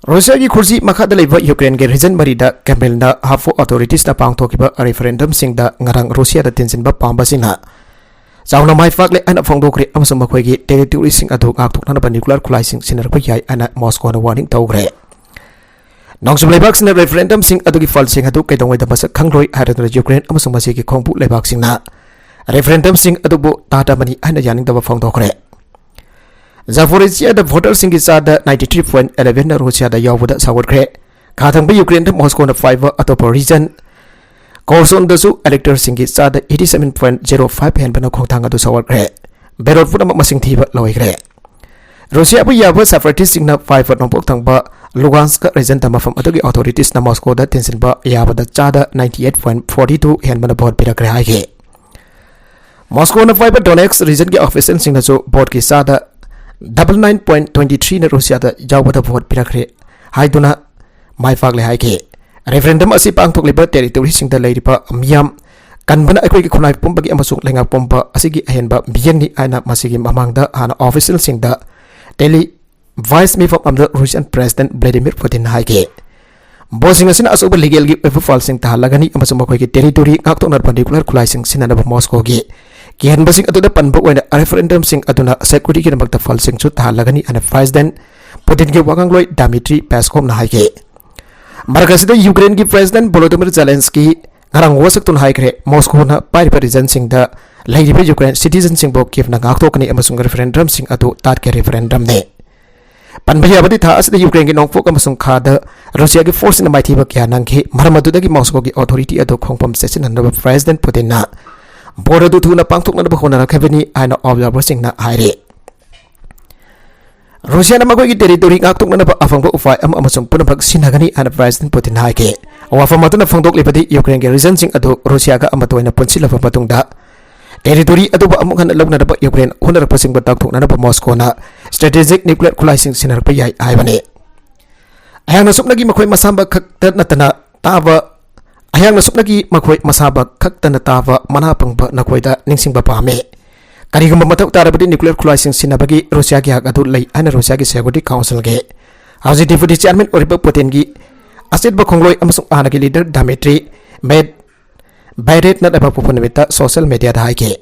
ꯔꯨꯁꯤꯌꯥꯒꯤ ꯈꯨꯔꯖꯤ ꯃꯈꯥꯗ ꯂꯩꯕ ꯌꯨꯀ꯭ꯔꯦꯟꯒꯤ ꯔꯤꯖꯟ ꯃꯔꯤꯗ ꯀ꯭ꯔꯦꯝꯂꯤꯟꯅ ꯍꯥꯐꯨ ꯑꯣꯊꯣꯔꯤꯇꯤꯁꯅ ꯄꯥꯡꯊꯣꯛꯈꯤꯕ ꯔꯦꯐꯔꯦꯟꯗꯝꯁꯤꯡꯗ ꯉꯔꯥꯡ ꯔꯨꯁꯤꯌꯥꯗ ꯇꯤꯟꯁꯤꯟꯕ ꯄꯥꯝꯕꯁꯤꯡꯅ ꯆꯥꯎꯅ ꯃꯥꯏ ꯄꯥꯛꯂꯦ ꯍꯥꯏꯅ ꯐꯣꯡꯗꯣꯛꯈ꯭ꯔꯦ ꯑꯃꯁꯨꯡ ꯃꯈꯣꯏꯒꯤ ꯇꯦꯔꯤꯇꯣꯔꯤꯁꯤꯡ ꯑꯗꯨ ꯉꯥꯛꯊꯣꯛꯅꯅꯕ ꯅ꯭ꯌꯨꯀ꯭ꯂꯤꯌꯔ ꯈꯨꯠꯂꯥꯏꯁꯤꯡ ꯁꯤꯖꯤꯟꯅꯔꯛꯄ ꯌꯥꯏ ꯍꯥꯏꯅ ꯃꯣꯁꯀꯣꯅ ꯋꯥꯔꯅꯤꯡ ꯇꯧꯈ꯭ꯔꯦ꯫ ꯅꯣꯡꯆꯨꯞ ꯂꯩꯕꯥꯛꯁꯤꯡꯅ ꯔꯦꯐꯔꯦꯟꯗꯝꯁꯤꯡ ꯑꯗꯨꯒꯤ ꯐꯜꯁꯤꯡ ꯑꯗꯨ ꯀꯩꯗꯧꯉꯩꯗ ꯃꯁꯛ ꯈꯪꯂꯣꯏ ꯍꯥꯏꯔꯗꯨꯅ ꯌꯨꯀ꯭ꯔꯦꯟ ꯑꯃꯁꯨꯡ ꯃꯁꯤꯒꯤ ꯈꯣꯡꯕꯨ ꯂꯩꯕꯥꯛꯁꯤꯡꯅ ꯔꯦꯐꯔꯦꯟꯗꯝꯁꯤꯡ ꯑꯗꯨꯕꯨ ꯇꯥ ꯇꯥꯕꯅꯤ ꯍꯥꯏꯅ ꯌꯥꯅꯤꯡꯗꯕ ꯐꯣꯡꯗꯣꯛꯈ꯭ꯔꯦ꯫ ꯖꯥꯐꯣꯔꯦꯖꯤꯌꯥꯗ ꯚꯣꯇꯔꯁꯤꯡꯒꯤ ꯆꯥꯗ ꯅꯥꯏꯟꯇꯤ ꯊ꯭ꯔꯤ ꯄꯣꯏꯟꯠ ꯑꯦꯂꯦꯚꯦꯟꯅ ꯔꯨꯁꯤꯌꯥꯗ ꯌꯥꯎꯕꯗ ꯁꯧꯒꯠꯈ꯭ꯔꯦ꯫ ꯈꯥ ꯊꯪꯕ ꯌꯨꯀ꯭ꯔꯦꯟꯗ ꯃꯣꯁꯀꯣꯅ ꯄꯥꯏꯕ ꯑꯇꯣꯞꯄ ꯔꯤꯖꯟ ꯀꯣꯔꯁꯣꯟꯗꯁꯨ ꯏꯂꯦꯛꯇꯔꯁꯤꯡꯒꯤ ꯆꯥꯗ eighty seven point zero five ꯍꯦꯟꯕꯅ ꯈꯣꯡꯊꯥꯡ ꯑꯗꯨ ꯁꯧꯒꯠꯈ꯭ꯔꯦ꯫ ꯕꯦꯂꯣꯠ ꯄꯨꯝꯅꯃꯛ ꯃꯁꯤꯡ ꯊꯤꯕ ꯂꯣꯏꯈ꯭ꯔꯦ꯫ ꯔꯨꯁꯤꯌꯥꯕꯨ ꯌꯥꯕ ꯁꯦꯄꯔꯦꯇꯤꯁꯁꯤꯡꯅ ꯐꯥꯏꯕ ꯅꯣꯡꯄꯣꯛ ꯊꯪꯕ ꯂꯨꯒꯥꯟꯁꯀ ꯔꯤꯖꯟꯗ ꯃꯐꯝ ꯑꯗꯨꯒꯤ ꯑꯣꯊꯣꯔꯤꯇꯤꯁꯅ ꯃꯣꯁꯀꯣꯗ ꯇꯤꯟꯁꯤꯟꯕ ꯌꯥꯕꯗ ꯆꯥꯗ ninety eight point forty two ꯍꯦꯟꯕꯅ ꯚꯣꯠ ꯄꯤꯔꯛꯈ꯭ꯔꯦ ꯍꯥꯏꯈꯤ꯫ ꯃꯣꯁꯀꯣꯅ ꯄꯥꯏꯕ ꯗꯣꯅꯦꯠꯁ ꯔꯤꯖꯟꯒꯤ ꯑꯣꯐꯤꯁꯤꯌꯦꯜꯁꯤꯡꯅꯁꯨ ꯚꯣꯠꯀꯤ ꯆꯥꯗ ninety nine point twenty threeꯅ ꯔꯨꯁꯤꯌꯥꯗ ꯌꯥꯎꯕꯗ ꯚꯣꯠ ꯄꯤꯔꯛꯈ꯭ꯔꯦ ꯍꯥꯏꯗꯨꯅ ꯃꯥꯏ ꯄꯥꯛꯂꯦ ꯍꯥꯏꯈꯤ꯫ ꯔꯦꯐꯔꯦꯟꯗꯝ ꯑꯁꯤ ꯄꯥꯡꯊꯣꯛꯂꯤꯕ ꯇꯦꯔꯤꯇꯣꯔꯤꯁꯤꯡꯗ ꯂꯩꯔꯤꯕ ꯃꯤꯌꯥꯝ ꯀꯟꯕꯅ ꯑꯩꯈꯣꯏꯒꯤ ꯈꯨꯟꯅꯥꯏ ꯄꯨꯝꯕꯒꯤ ꯑꯃꯁꯨꯡ ꯂꯩꯉꯥꯛ ꯄꯨꯝꯕ ꯑꯁꯤꯒꯤ ꯑꯍꯦꯟꯕ ꯃꯤꯠꯌꯦꯡꯅꯤ ꯍꯥꯏꯅ ꯃꯁꯤꯒꯤ ꯃꯃꯥꯡꯗ ꯍꯥꯟꯅ ꯑꯣꯐꯤꯁꯤꯌꯦꯜꯁꯤꯡꯗ ꯇꯦꯂꯤ ꯚꯥꯏꯁ ꯃꯤꯐꯝ ꯑꯃꯗ ꯔꯨꯁꯤꯌꯥꯟ ꯄ꯭ꯔꯦꯁꯤꯗꯦꯟꯠ ꯚ꯭ꯂꯥꯗꯤꯃꯤꯔ ꯄꯨꯇꯤꯟꯅ ꯍꯥꯏꯈꯤ꯫ ꯚꯣꯠꯁꯤꯡ ꯑꯁꯤꯅ ꯑꯆꯧꯕ ꯂꯤꯒꯦꯜꯒꯤ ꯑꯣꯏꯕ ꯐꯜꯁꯤꯡ ꯇꯥꯍꯜꯂꯒꯅꯤ ꯑꯃꯁꯨꯡ ꯃꯈꯣꯏꯒꯤ ꯇꯦꯔꯤꯇꯣꯔꯤ ꯉꯥꯛꯊꯣꯛꯅꯕ ꯅ꯭ꯌꯨꯀ꯭ꯂꯤꯌꯔ ꯈꯨꯠꯂꯥꯏꯁꯤꯡ ꯁꯤꯖꯤꯟꯅꯅꯕ ꯃꯣꯁꯀꯣꯒꯤ ꯀꯤꯍꯟꯕꯁꯤꯡ ꯑꯗꯨꯗ ꯄꯟꯕ ꯑꯣꯏꯅ ꯔꯦꯐꯔꯦꯟꯗꯝꯁꯤꯡ ꯑꯗꯨꯅ ꯁꯦꯀ꯭ꯌꯨꯔꯤꯇꯤꯒꯤꯗꯃꯛꯇ ꯐꯜꯁꯤꯡꯁꯨ ꯇꯥꯍꯜꯂꯒꯅꯤ ꯍꯥꯏꯅ ꯄ꯭ꯔꯦꯁꯤꯗꯦꯟꯠ ꯄꯨꯇꯤꯟꯒꯤ ꯋꯥꯉꯥꯡꯂꯣꯏ ꯗꯥꯃꯤꯇ꯭ꯔꯤ ꯄꯦꯁꯀꯣꯞꯅ ꯍꯥꯏꯈꯤ꯫ ꯃꯔꯛ ꯑꯁꯤꯗ ꯌꯨꯀ꯭ꯔꯦꯟꯒꯤ ꯄ꯭ꯔꯦꯁꯤꯗꯦꯟꯠ ꯚꯣꯂꯣꯗꯤꯃꯤꯔ ꯖꯦꯂꯦꯟꯁꯀꯤ ꯉꯔꯥꯡ ꯋꯥꯁꯛꯇꯨꯅ ꯍꯥꯏꯈ꯭ꯔꯦ, ꯃꯣꯁꯀꯣꯅ ꯄꯥꯏꯔꯤꯕ ꯔꯤꯖꯟꯁꯤꯡꯗ ꯂꯩꯔꯤꯕ ꯌꯨꯀ꯭ꯔꯦꯟ ꯁꯤꯇꯤꯖꯟꯁꯤꯡꯕꯨ ꯀꯤꯞꯅ ꯉꯥꯛꯊꯣꯛꯀꯅꯤ ꯑꯃꯁꯨꯡ ꯔꯦꯐꯔꯦꯟꯗꯝꯁꯤꯡ ꯑꯗꯨ ꯇꯥꯠꯀꯤ ꯔꯦꯐꯔꯦꯟꯗꯝꯅꯤ꯫ ꯄꯟꯕ ꯌꯥꯕꯗꯤ ꯊꯥ ꯑꯁꯤꯗ ꯌꯨꯀ꯭ꯔꯦꯟꯒꯤ ꯅꯣꯡꯄꯣꯛ ꯑꯃꯁꯨꯡ ꯈꯥꯗ ꯔꯨꯁꯤꯌꯥꯒꯤ ꯐꯣꯔꯁꯁꯤꯡꯅ ꯃꯥꯏꯊꯤꯕ ꯀꯌꯥ ꯅꯪꯈꯤ꯫ ꯃꯔꯝ ꯑꯗꯨꯗꯒꯤ ꯃꯣꯁꯀꯣꯒꯤ ꯑꯣꯊꯣꯔꯤꯇꯤ ꯑꯗꯨ ꯈꯣꯡꯐꯝ ꯆꯦꯠꯁꯤꯟꯍꯟꯅꯕ ꯄ꯭ꯔꯦꯁꯤꯗꯦꯟꯠ ꯄꯨꯇꯤꯟꯅ ꯚꯣꯠ ꯑꯗꯨ ꯊꯨꯅ ꯄꯥꯡꯊꯣꯛꯅꯅꯕ ꯍꯣꯠꯅꯔꯛꯈꯤꯕꯅꯤ ꯍꯥꯏꯅ ꯑꯣꯕꯖꯥꯔꯚꯔꯁꯤꯡꯅ ꯍꯥꯏꯔꯤ꯫ ꯔꯨꯁꯤꯌꯥꯅ ꯃꯈꯣꯏꯒꯤ ꯇꯦꯔꯤꯇꯣꯔꯤ ꯉꯥꯛꯊꯣꯛꯅꯅꯕ ꯑꯐꯪꯕ ꯎꯄꯥꯏ ꯑꯃ ꯑꯃꯁꯨꯡ ꯄꯨꯝꯅꯃꯛ ꯁꯤꯖꯤꯟꯅꯒꯅꯤ ꯍꯥꯏꯅ ꯄ꯭ꯔꯦꯁꯤꯗꯦꯟꯠ ꯄꯨꯇꯤꯟꯅ ꯍꯥꯏꯈꯤ꯫ ꯋꯥꯐꯝ ꯑꯗꯨꯅ ꯐꯣꯡꯗꯣꯛꯂꯤꯕꯗꯤ ꯌꯨꯀ꯭ꯔꯦꯟꯒꯤ ꯔꯤꯖꯟꯁꯤꯡ ꯑꯗꯨ ꯔꯨꯁꯤꯌꯥꯒ ꯑꯃꯠꯇ ꯑꯣꯏꯅ ꯄꯨꯟꯁꯤꯜꯂꯕ ꯃꯇꯨꯡꯗ ꯇꯦꯔꯤꯇꯣꯔꯤ ꯑꯗꯨꯕꯨ ꯑꯃꯨꯛ ꯍꯟꯅ ꯂꯧꯅꯅꯕ ꯌꯨꯀ꯭ꯔꯦꯟ ꯍꯣꯠꯅꯔꯛꯄꯁꯤꯡꯕꯨ ꯇꯥꯛꯊꯣꯛꯅꯅꯕ ꯃꯣꯁꯀꯣꯅ ꯁ꯭ꯇ꯭ꯔꯦꯇꯦꯖꯤꯛ ꯅ꯭ꯌꯨꯀ꯭ꯂꯤꯌꯔ ꯈꯨꯠꯂꯥꯏꯁꯤꯡ ꯁꯤꯖꯤꯟꯅꯔꯛꯄ ꯌꯥꯏ ꯍꯥꯏꯕꯅꯤ꯫ ꯑꯩꯍꯥꯛꯅ ꯁꯨꯞꯅꯒꯤ ꯃꯈꯣꯏ ꯃꯁꯥꯃꯛ ꯈꯛꯇ ꯅꯠꯇꯅ ꯇꯥꯕ, ꯑꯩꯍꯥꯛꯅ ꯁꯨꯞꯅꯒꯤ ꯃꯈꯣꯏ ꯃꯁꯥꯃꯛ ꯈꯛꯇꯅ ꯇꯥꯕ ꯃꯅꯥ ꯄꯪꯕ ꯅꯈꯣꯏꯗ ꯅꯤꯡꯁꯤꯡꯕ ꯄꯥꯝꯃꯤ꯫ ꯀꯔꯤꯒꯨꯝꯕ ꯃꯊꯧ ꯇꯥꯔꯕꯗꯤ ꯅ꯭ꯌꯨꯀ꯭ꯂꯤꯌꯔ ꯈꯨꯠꯂꯥꯏꯁꯤꯡ ꯁꯤꯖꯤꯟꯅꯕꯒꯤ ꯔꯨꯁꯤꯌꯥꯒꯤ ꯍꯛ ꯑꯗꯨ ꯂꯩ ꯍꯥꯏꯅ ꯔꯨꯁꯤꯌꯥꯒꯤ ꯁꯦꯀ꯭ꯌꯨꯔꯤꯇꯤ ꯀꯥꯎꯟꯁꯤꯜꯒꯤ ꯍꯧꯖꯤꯛ ꯗꯦꯄ꯭ꯌꯨꯇꯤ ꯆꯤꯌꯥꯔꯃꯦꯟ ꯑꯣꯏꯔꯤꯕ ꯄꯨꯇꯤꯟꯒꯤ ꯑꯆꯦꯠꯄ ꯈꯣꯡꯂꯣꯏ ꯑꯃꯁꯨꯡ ꯍꯥꯟꯅꯒꯤ ꯂꯤꯗꯔ ꯗꯥꯃꯤꯇ꯭ꯔꯤ ꯃꯦꯗ ꯕꯥꯏꯔꯦꯠꯅ ꯂꯩꯕꯥꯛꯄꯣꯛꯄ ꯅꯨꯃꯤꯠꯇ ꯁꯣꯁꯤꯌꯦꯜ ꯃꯤꯗꯤꯌꯥꯗ ꯍꯥꯏꯈꯤ꯫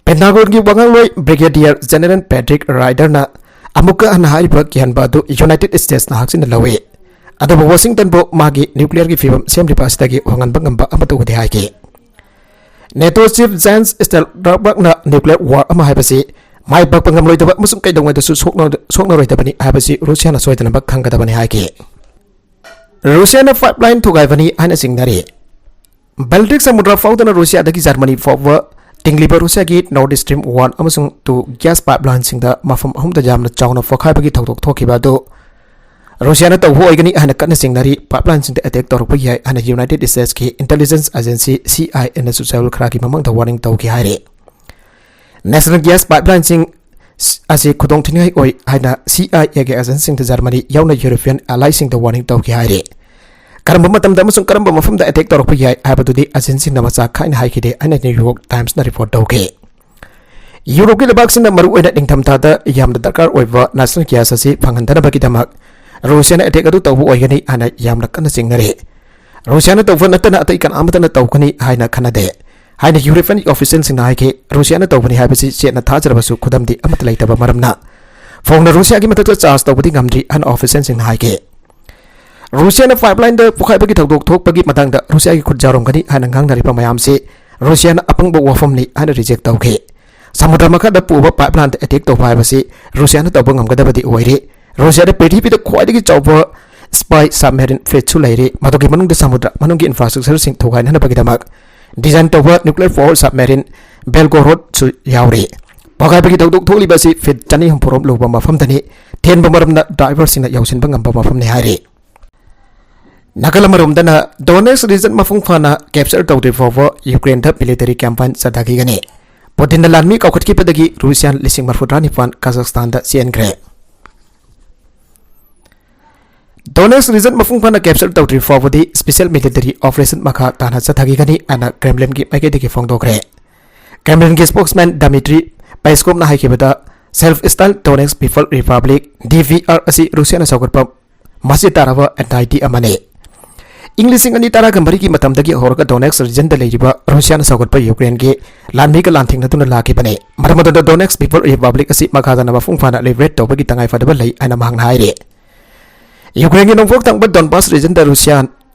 ꯄꯦꯟꯇꯥꯒꯣꯟꯒꯤ ꯋꯥꯉꯥꯡꯂꯣꯏ ꯕ꯭ꯔꯤꯒꯦꯗꯤꯌꯔ ꯖꯦꯅꯔꯦꯜ ꯄꯦꯇ꯭ꯔꯤꯛ ꯔꯥꯏꯗꯔꯅ ꯑꯃꯨꯛꯀ ꯍꯟꯅ ꯍꯥꯏꯔꯤꯕ ꯀꯤꯍꯟꯕ ꯑꯗꯨ ꯌꯨꯅꯥꯏꯇꯦꯗ ꯁ꯭ꯇꯦꯠꯁꯅ ꯍꯛꯆꯤꯟꯅ ꯂꯧꯏ, ꯑꯗꯨꯕꯨ ꯋꯥꯁꯤꯡꯇꯟꯕꯨ ꯃꯥꯒꯤ ꯅ꯭ꯌꯨꯀ꯭ꯂꯤꯌꯔꯒꯤ ꯐꯤꯕꯝ ꯁꯦꯝꯂꯤꯕ ꯑꯁꯤꯗꯒꯤ ꯍꯣꯡꯍꯟꯕ ꯉꯝꯕ ꯑꯃꯠꯇ ꯎꯗꯦ ꯍꯥꯏꯈꯤ꯫ ꯅꯦꯇꯣ ꯆꯤꯐ ꯖꯦꯟꯁ ꯁ꯭ꯇꯣꯜꯇꯦꯟꯕꯔꯒꯅ ꯅ꯭ꯌꯨꯀ꯭ꯂꯤꯌꯔ ꯋꯥꯔ ꯑꯃ ꯍꯥꯏꯕꯁꯤ ꯃꯥꯏ ꯄꯥꯛꯄ ꯉꯝꯂꯣꯏꯗꯕ ꯑꯃꯁꯨꯡ ꯀꯩꯗꯧꯉꯩꯗꯁꯨ ꯁꯣꯛꯅ-, ꯁꯣꯛꯅꯔꯣꯏꯗꯕꯅꯤ ꯍꯥꯏꯕꯁꯤ ꯔꯨꯁꯤꯌꯥꯅ ꯁꯣꯏꯗꯅꯃꯛ ꯈꯪꯒꯗꯕꯅꯤ ꯍꯥꯏꯈꯤ꯫ ꯔꯨꯁꯤꯌꯥꯅ ꯄꯥꯏꯞꯂꯥꯏꯟ ꯊꯨꯒꯥꯏꯕꯅꯤ ꯍꯥꯏꯅ ꯆꯤꯡꯅꯔꯤ꯫ ꯕꯦꯜꯇꯤꯛ ꯁꯃꯨꯗ꯭ꯔ ꯐꯥꯎꯗꯨꯅ ꯔꯨꯁꯤꯌꯥꯗꯒꯤ ꯖꯔꯃꯅꯤ ꯐꯥꯎꯕ ꯇꯤꯡꯂꯤꯕ ꯔꯨꯁꯤꯌꯥꯒꯤ Nord Stream one ꯑꯃꯁꯨꯡ two gas pipeline ꯁꯤꯡꯗ ꯃꯐꯝ ꯑꯍꯨꯝꯗ ꯌꯥꯝꯅ ꯆꯥꯎꯅ ꯄꯣꯈꯥꯏꯕꯒꯤ ꯊꯧꯗꯣꯛ ꯊꯣꯛꯈꯤꯕ ꯑꯗꯨ ꯔꯨꯁꯤꯌꯥꯅ ꯇꯧꯕ ꯑꯣꯏꯒꯅꯤ ꯍꯥꯏꯅ ꯀꯟꯅ ꯆꯤꯡꯅꯔꯤ꯫ Pipeline ꯁꯤꯡꯗ attack ꯇꯧꯔꯛꯄ ꯌꯥꯏ ꯍꯥꯏꯅ United States ꯀꯤ intelligence agency C I A ꯅꯁꯨ ꯆꯌꯣꯜ ꯈꯔꯒꯤ ꯃꯃꯥꯡꯗ warning ꯇꯧꯈꯤ ꯍꯥꯏꯔꯤ꯫ National gas pipeline ꯁꯤꯡ ꯑꯁꯤ ꯈꯨꯗꯣꯡꯊꯤꯅꯤꯡꯉꯥꯏ ꯑꯣꯏ ꯍꯥꯏꯅ C I A ꯒꯤ agent ꯁꯤꯡꯗ ꯖꯔꯃꯅꯤ ꯌꯥꯎꯅ European ally ꯁꯤꯡꯗ warning ꯇꯧꯈꯤ ꯍꯥꯏꯔꯤ꯫ ꯀꯔꯝꯕ ꯃꯇꯝꯗ ꯑꯃꯁꯨꯡ ꯀꯔꯝꯕ ꯃꯐꯝꯗ attack ꯇꯧꯔꯛꯄ ꯌꯥꯏ ꯍꯥꯏꯕꯗꯨꯗꯤ agent ꯁꯤꯡꯅ ꯃꯆꯥ ꯈꯥꯏꯅ ꯍꯥꯏꯈꯤꯗꯦ ꯍꯥꯏꯅ New York Times ꯅ report ꯇꯧꯈꯤ꯫ ꯌꯨꯔꯣꯞꯀꯤ ꯂꯩꯕꯥꯛꯁꯤꯡꯅ ꯃꯔꯨꯑꯣꯏꯅ ꯅꯤꯡꯊꯝꯊꯥꯗ ꯌꯥꯝꯅ ꯗꯔꯀꯥꯔ ꯑꯣꯏꯕ natural gas ꯑꯁꯤ ꯐꯪꯍꯟꯗꯅꯕꯒꯤꯗꯃꯛ ꯔꯨꯁꯤꯌꯥꯅ attack ꯑꯗꯨ ꯇꯧꯕ ꯑꯣꯏꯒꯅꯤ ꯍꯥꯏꯅ ꯌꯥꯝꯅ ꯀꯟꯅ ꯆꯤꯡꯅꯔꯤ꯫ ꯔꯨꯁꯤꯌꯥꯅ ꯇꯧꯕ ꯅꯠꯇꯅ ꯑꯇꯩ ꯀꯅꯥ ꯑꯃꯠꯇꯅ ꯇꯧꯒꯅꯤ ꯍꯥꯏꯅ ꯈꯟꯅꯗꯦ ꯍꯥꯏꯅ European official ꯁꯤꯡꯅ ꯍꯥꯏꯈꯤ꯫ ꯔꯨꯁꯤꯌꯥꯅ ꯇꯧꯕꯅꯤ ꯍꯥꯏꯕꯁꯤ ꯆꯦꯠꯅ ꯊꯥꯖꯔꯕꯁꯨ ꯈꯨꯗꯝꯗꯤ ꯑꯃꯠꯇ ꯂꯩꯇꯕ ꯃꯔꯝꯅ ꯐꯣꯡꯅ ꯔꯨꯁꯤꯌꯥꯒꯤ ꯃꯊꯛꯇ charge ꯇꯧꯕꯗꯤ ꯉꯝꯗ꯭ꯔꯤ ꯍꯥꯏꯅ official ꯁꯤꯡꯅ ꯍꯥꯏꯈꯤ꯫ ꯔꯨꯁꯤꯌꯥꯅ pipeline ꯗ ꯄꯣꯈꯥꯏꯕꯒꯤ ꯊꯧꯗꯣꯛ ꯊꯣꯛꯄꯒꯤ ꯃꯇꯥꯡꯗ ꯔꯨꯁꯤꯌꯥꯒꯤ ꯈꯨꯠ ꯌꯥꯎꯔꯝꯒꯅꯤ ꯍꯥꯏꯅ ꯉꯥꯡꯅꯔꯤꯕ ꯃꯌꯥꯝꯁꯤ ꯔꯨꯁꯤꯌꯥꯅ ꯑꯄꯪꯕ ꯋꯥꯐꯝꯅꯤ ꯍꯥꯏꯅ reject ꯇꯧꯈꯤ꯫ ꯁꯃꯨꯗ꯭ꯔ ꯃꯈꯥꯗ ꯄꯨꯕ pipeline ꯗ attack ꯇꯧꯕ ꯍꯥꯏꯕꯁꯤ ꯔꯨꯁꯤꯌꯥꯅ ꯇꯧꯕ ꯉꯝꯒꯗꯕꯗꯤ ꯑꯣꯏꯔꯤ꯫ ꯔꯨꯁꯤꯌꯥꯗ ꯄ꯭ꯔꯤꯊꯤꯕꯤꯗ ꯈ꯭ꯋꯥꯏꯗꯒꯤ ꯆꯥꯎꯕ spy submarine fleet ꯁꯨ ꯂꯩꯔꯤ꯫ ꯃꯗꯨꯒꯤ ꯃꯅꯨꯡꯗ ꯁꯃꯨꯗ꯭ꯔ ꯃꯅꯨꯡꯒꯤ infrastructure ꯁꯤꯡ ꯊꯨꯒꯥꯏꯅꯅꯕꯒꯤꯗꯃꯛ design ꯇꯧꯕ nuclear power submarine Belgorod ꯁꯨ ꯌꯥꯎꯔꯤ꯫ ꯄꯣꯈꯥꯏꯕꯒꯤ ꯊꯧꯗꯣꯛ ꯊꯣꯛꯂꯤꯕ ꯑꯁꯤ feet ꯆꯅꯤ ꯍꯨꯝꯐꯨ ꯔꯣꯝ ꯂꯨꯕ ꯃꯐꯝꯗꯅꯤ꯫ ꯊꯦꯟꯕ ꯃꯔꯝꯅ diver ꯁꯤꯡꯅ ꯌꯧꯁꯤꯟꯕ ꯉꯝꯕ ꯃꯐꯝꯅꯤ ꯍꯥꯏꯔꯤ꯫ ꯅꯥꯀꯜ ꯑꯃꯔꯣꯝꯗꯅ Donetsk region ꯃꯄꯨꯡ ꯐꯥꯅ capture ꯇꯧꯗ꯭ꯔꯤ ꯐꯥꯎꯕ ꯌꯨꯀ꯭ꯔꯦꯟꯗ military campaign ꯆꯠꯊꯈꯤꯒꯅꯤ꯫ ꯄꯨꯇꯤꯟꯅ ꯂꯥꯟꯃꯤ ꯀꯥꯎꯈꯠꯈꯤꯕꯗꯒꯤ ꯔꯨꯁꯤꯌꯥꯟ ꯂꯤꯁꯤꯡ ꯃꯔꯤꯐꯨꯇꯔꯥꯅꯤꯄꯥꯟ ꯀꯖꯥꯛꯁꯇꯥꯟꯗ ꯆꯦꯟꯈ꯭ꯔꯦ꯫ Donetsk region ꯃꯄꯨꯡ ꯐꯥꯅ capture ꯇꯧꯗ꯭ꯔꯤ ꯐꯥꯎꯕꯗꯤ special military operation ꯃꯈꯥ ꯇꯥꯅ ꯆꯠꯊꯈꯤꯒꯅꯤ ꯍꯥꯏꯅ Kremlin ꯒꯤ ꯃꯥꯏꯀꯩꯗꯒꯤ ꯐꯣꯡꯗꯣꯛꯈ꯭ꯔꯦ꯫ Kremlin ꯒꯤ spokesman Dmitry Peskov ꯅ ꯍꯥꯏꯈꯤꯕꯗ, Self-Styled Donetsk People Republic, D V R, ꯑꯁꯤ ꯔꯨꯁꯤꯌꯥꯅ ꯁꯧꯒꯠꯄ ꯃꯁꯤ ꯇꯥꯔꯕ entity ꯑꯃꯅꯤ꯫ ꯏꯪ ꯂꯤꯁꯤꯡ ꯑꯅꯤ ꯇꯔꯥꯒ ꯃꯔꯤꯒꯤ ꯃꯇꯝꯗꯒꯤ ꯍꯧꯔꯒ Donetsk region ꯗ ꯂꯩꯔꯤꯕ ꯔꯨꯁꯤꯌꯥꯅ ꯁꯧꯒꯠꯄ ꯌꯨꯀ꯭ꯔꯦꯟꯒꯤ ꯂꯥꯟꯃꯤꯒ ꯂꯥꯟꯊꯦꯡꯅꯗꯨꯅ ꯂꯥꯛꯈꯤꯕꯅꯤ꯫ ꯃꯔꯝ ꯑꯗꯨꯅ Donetsk People Republic ꯑꯁꯤ ꯃꯈꯥ ꯇꯥꯅ ꯃꯄꯨꯡ ꯐꯥꯅ liberate ꯇꯧꯕꯒꯤ ꯇꯉꯥꯏ ꯐꯗꯕ ꯂꯩ ꯍꯥꯏꯅ ꯃꯍꯥꯛꯅ ꯍꯥꯏꯔꯤ꯫ ꯌꯨꯀ꯭ꯔꯦꯟꯒꯤ ꯅꯣꯡꯄꯣꯛ ꯊꯪꯕ Donbas region ꯗ ꯔꯨꯁꯤꯌꯥ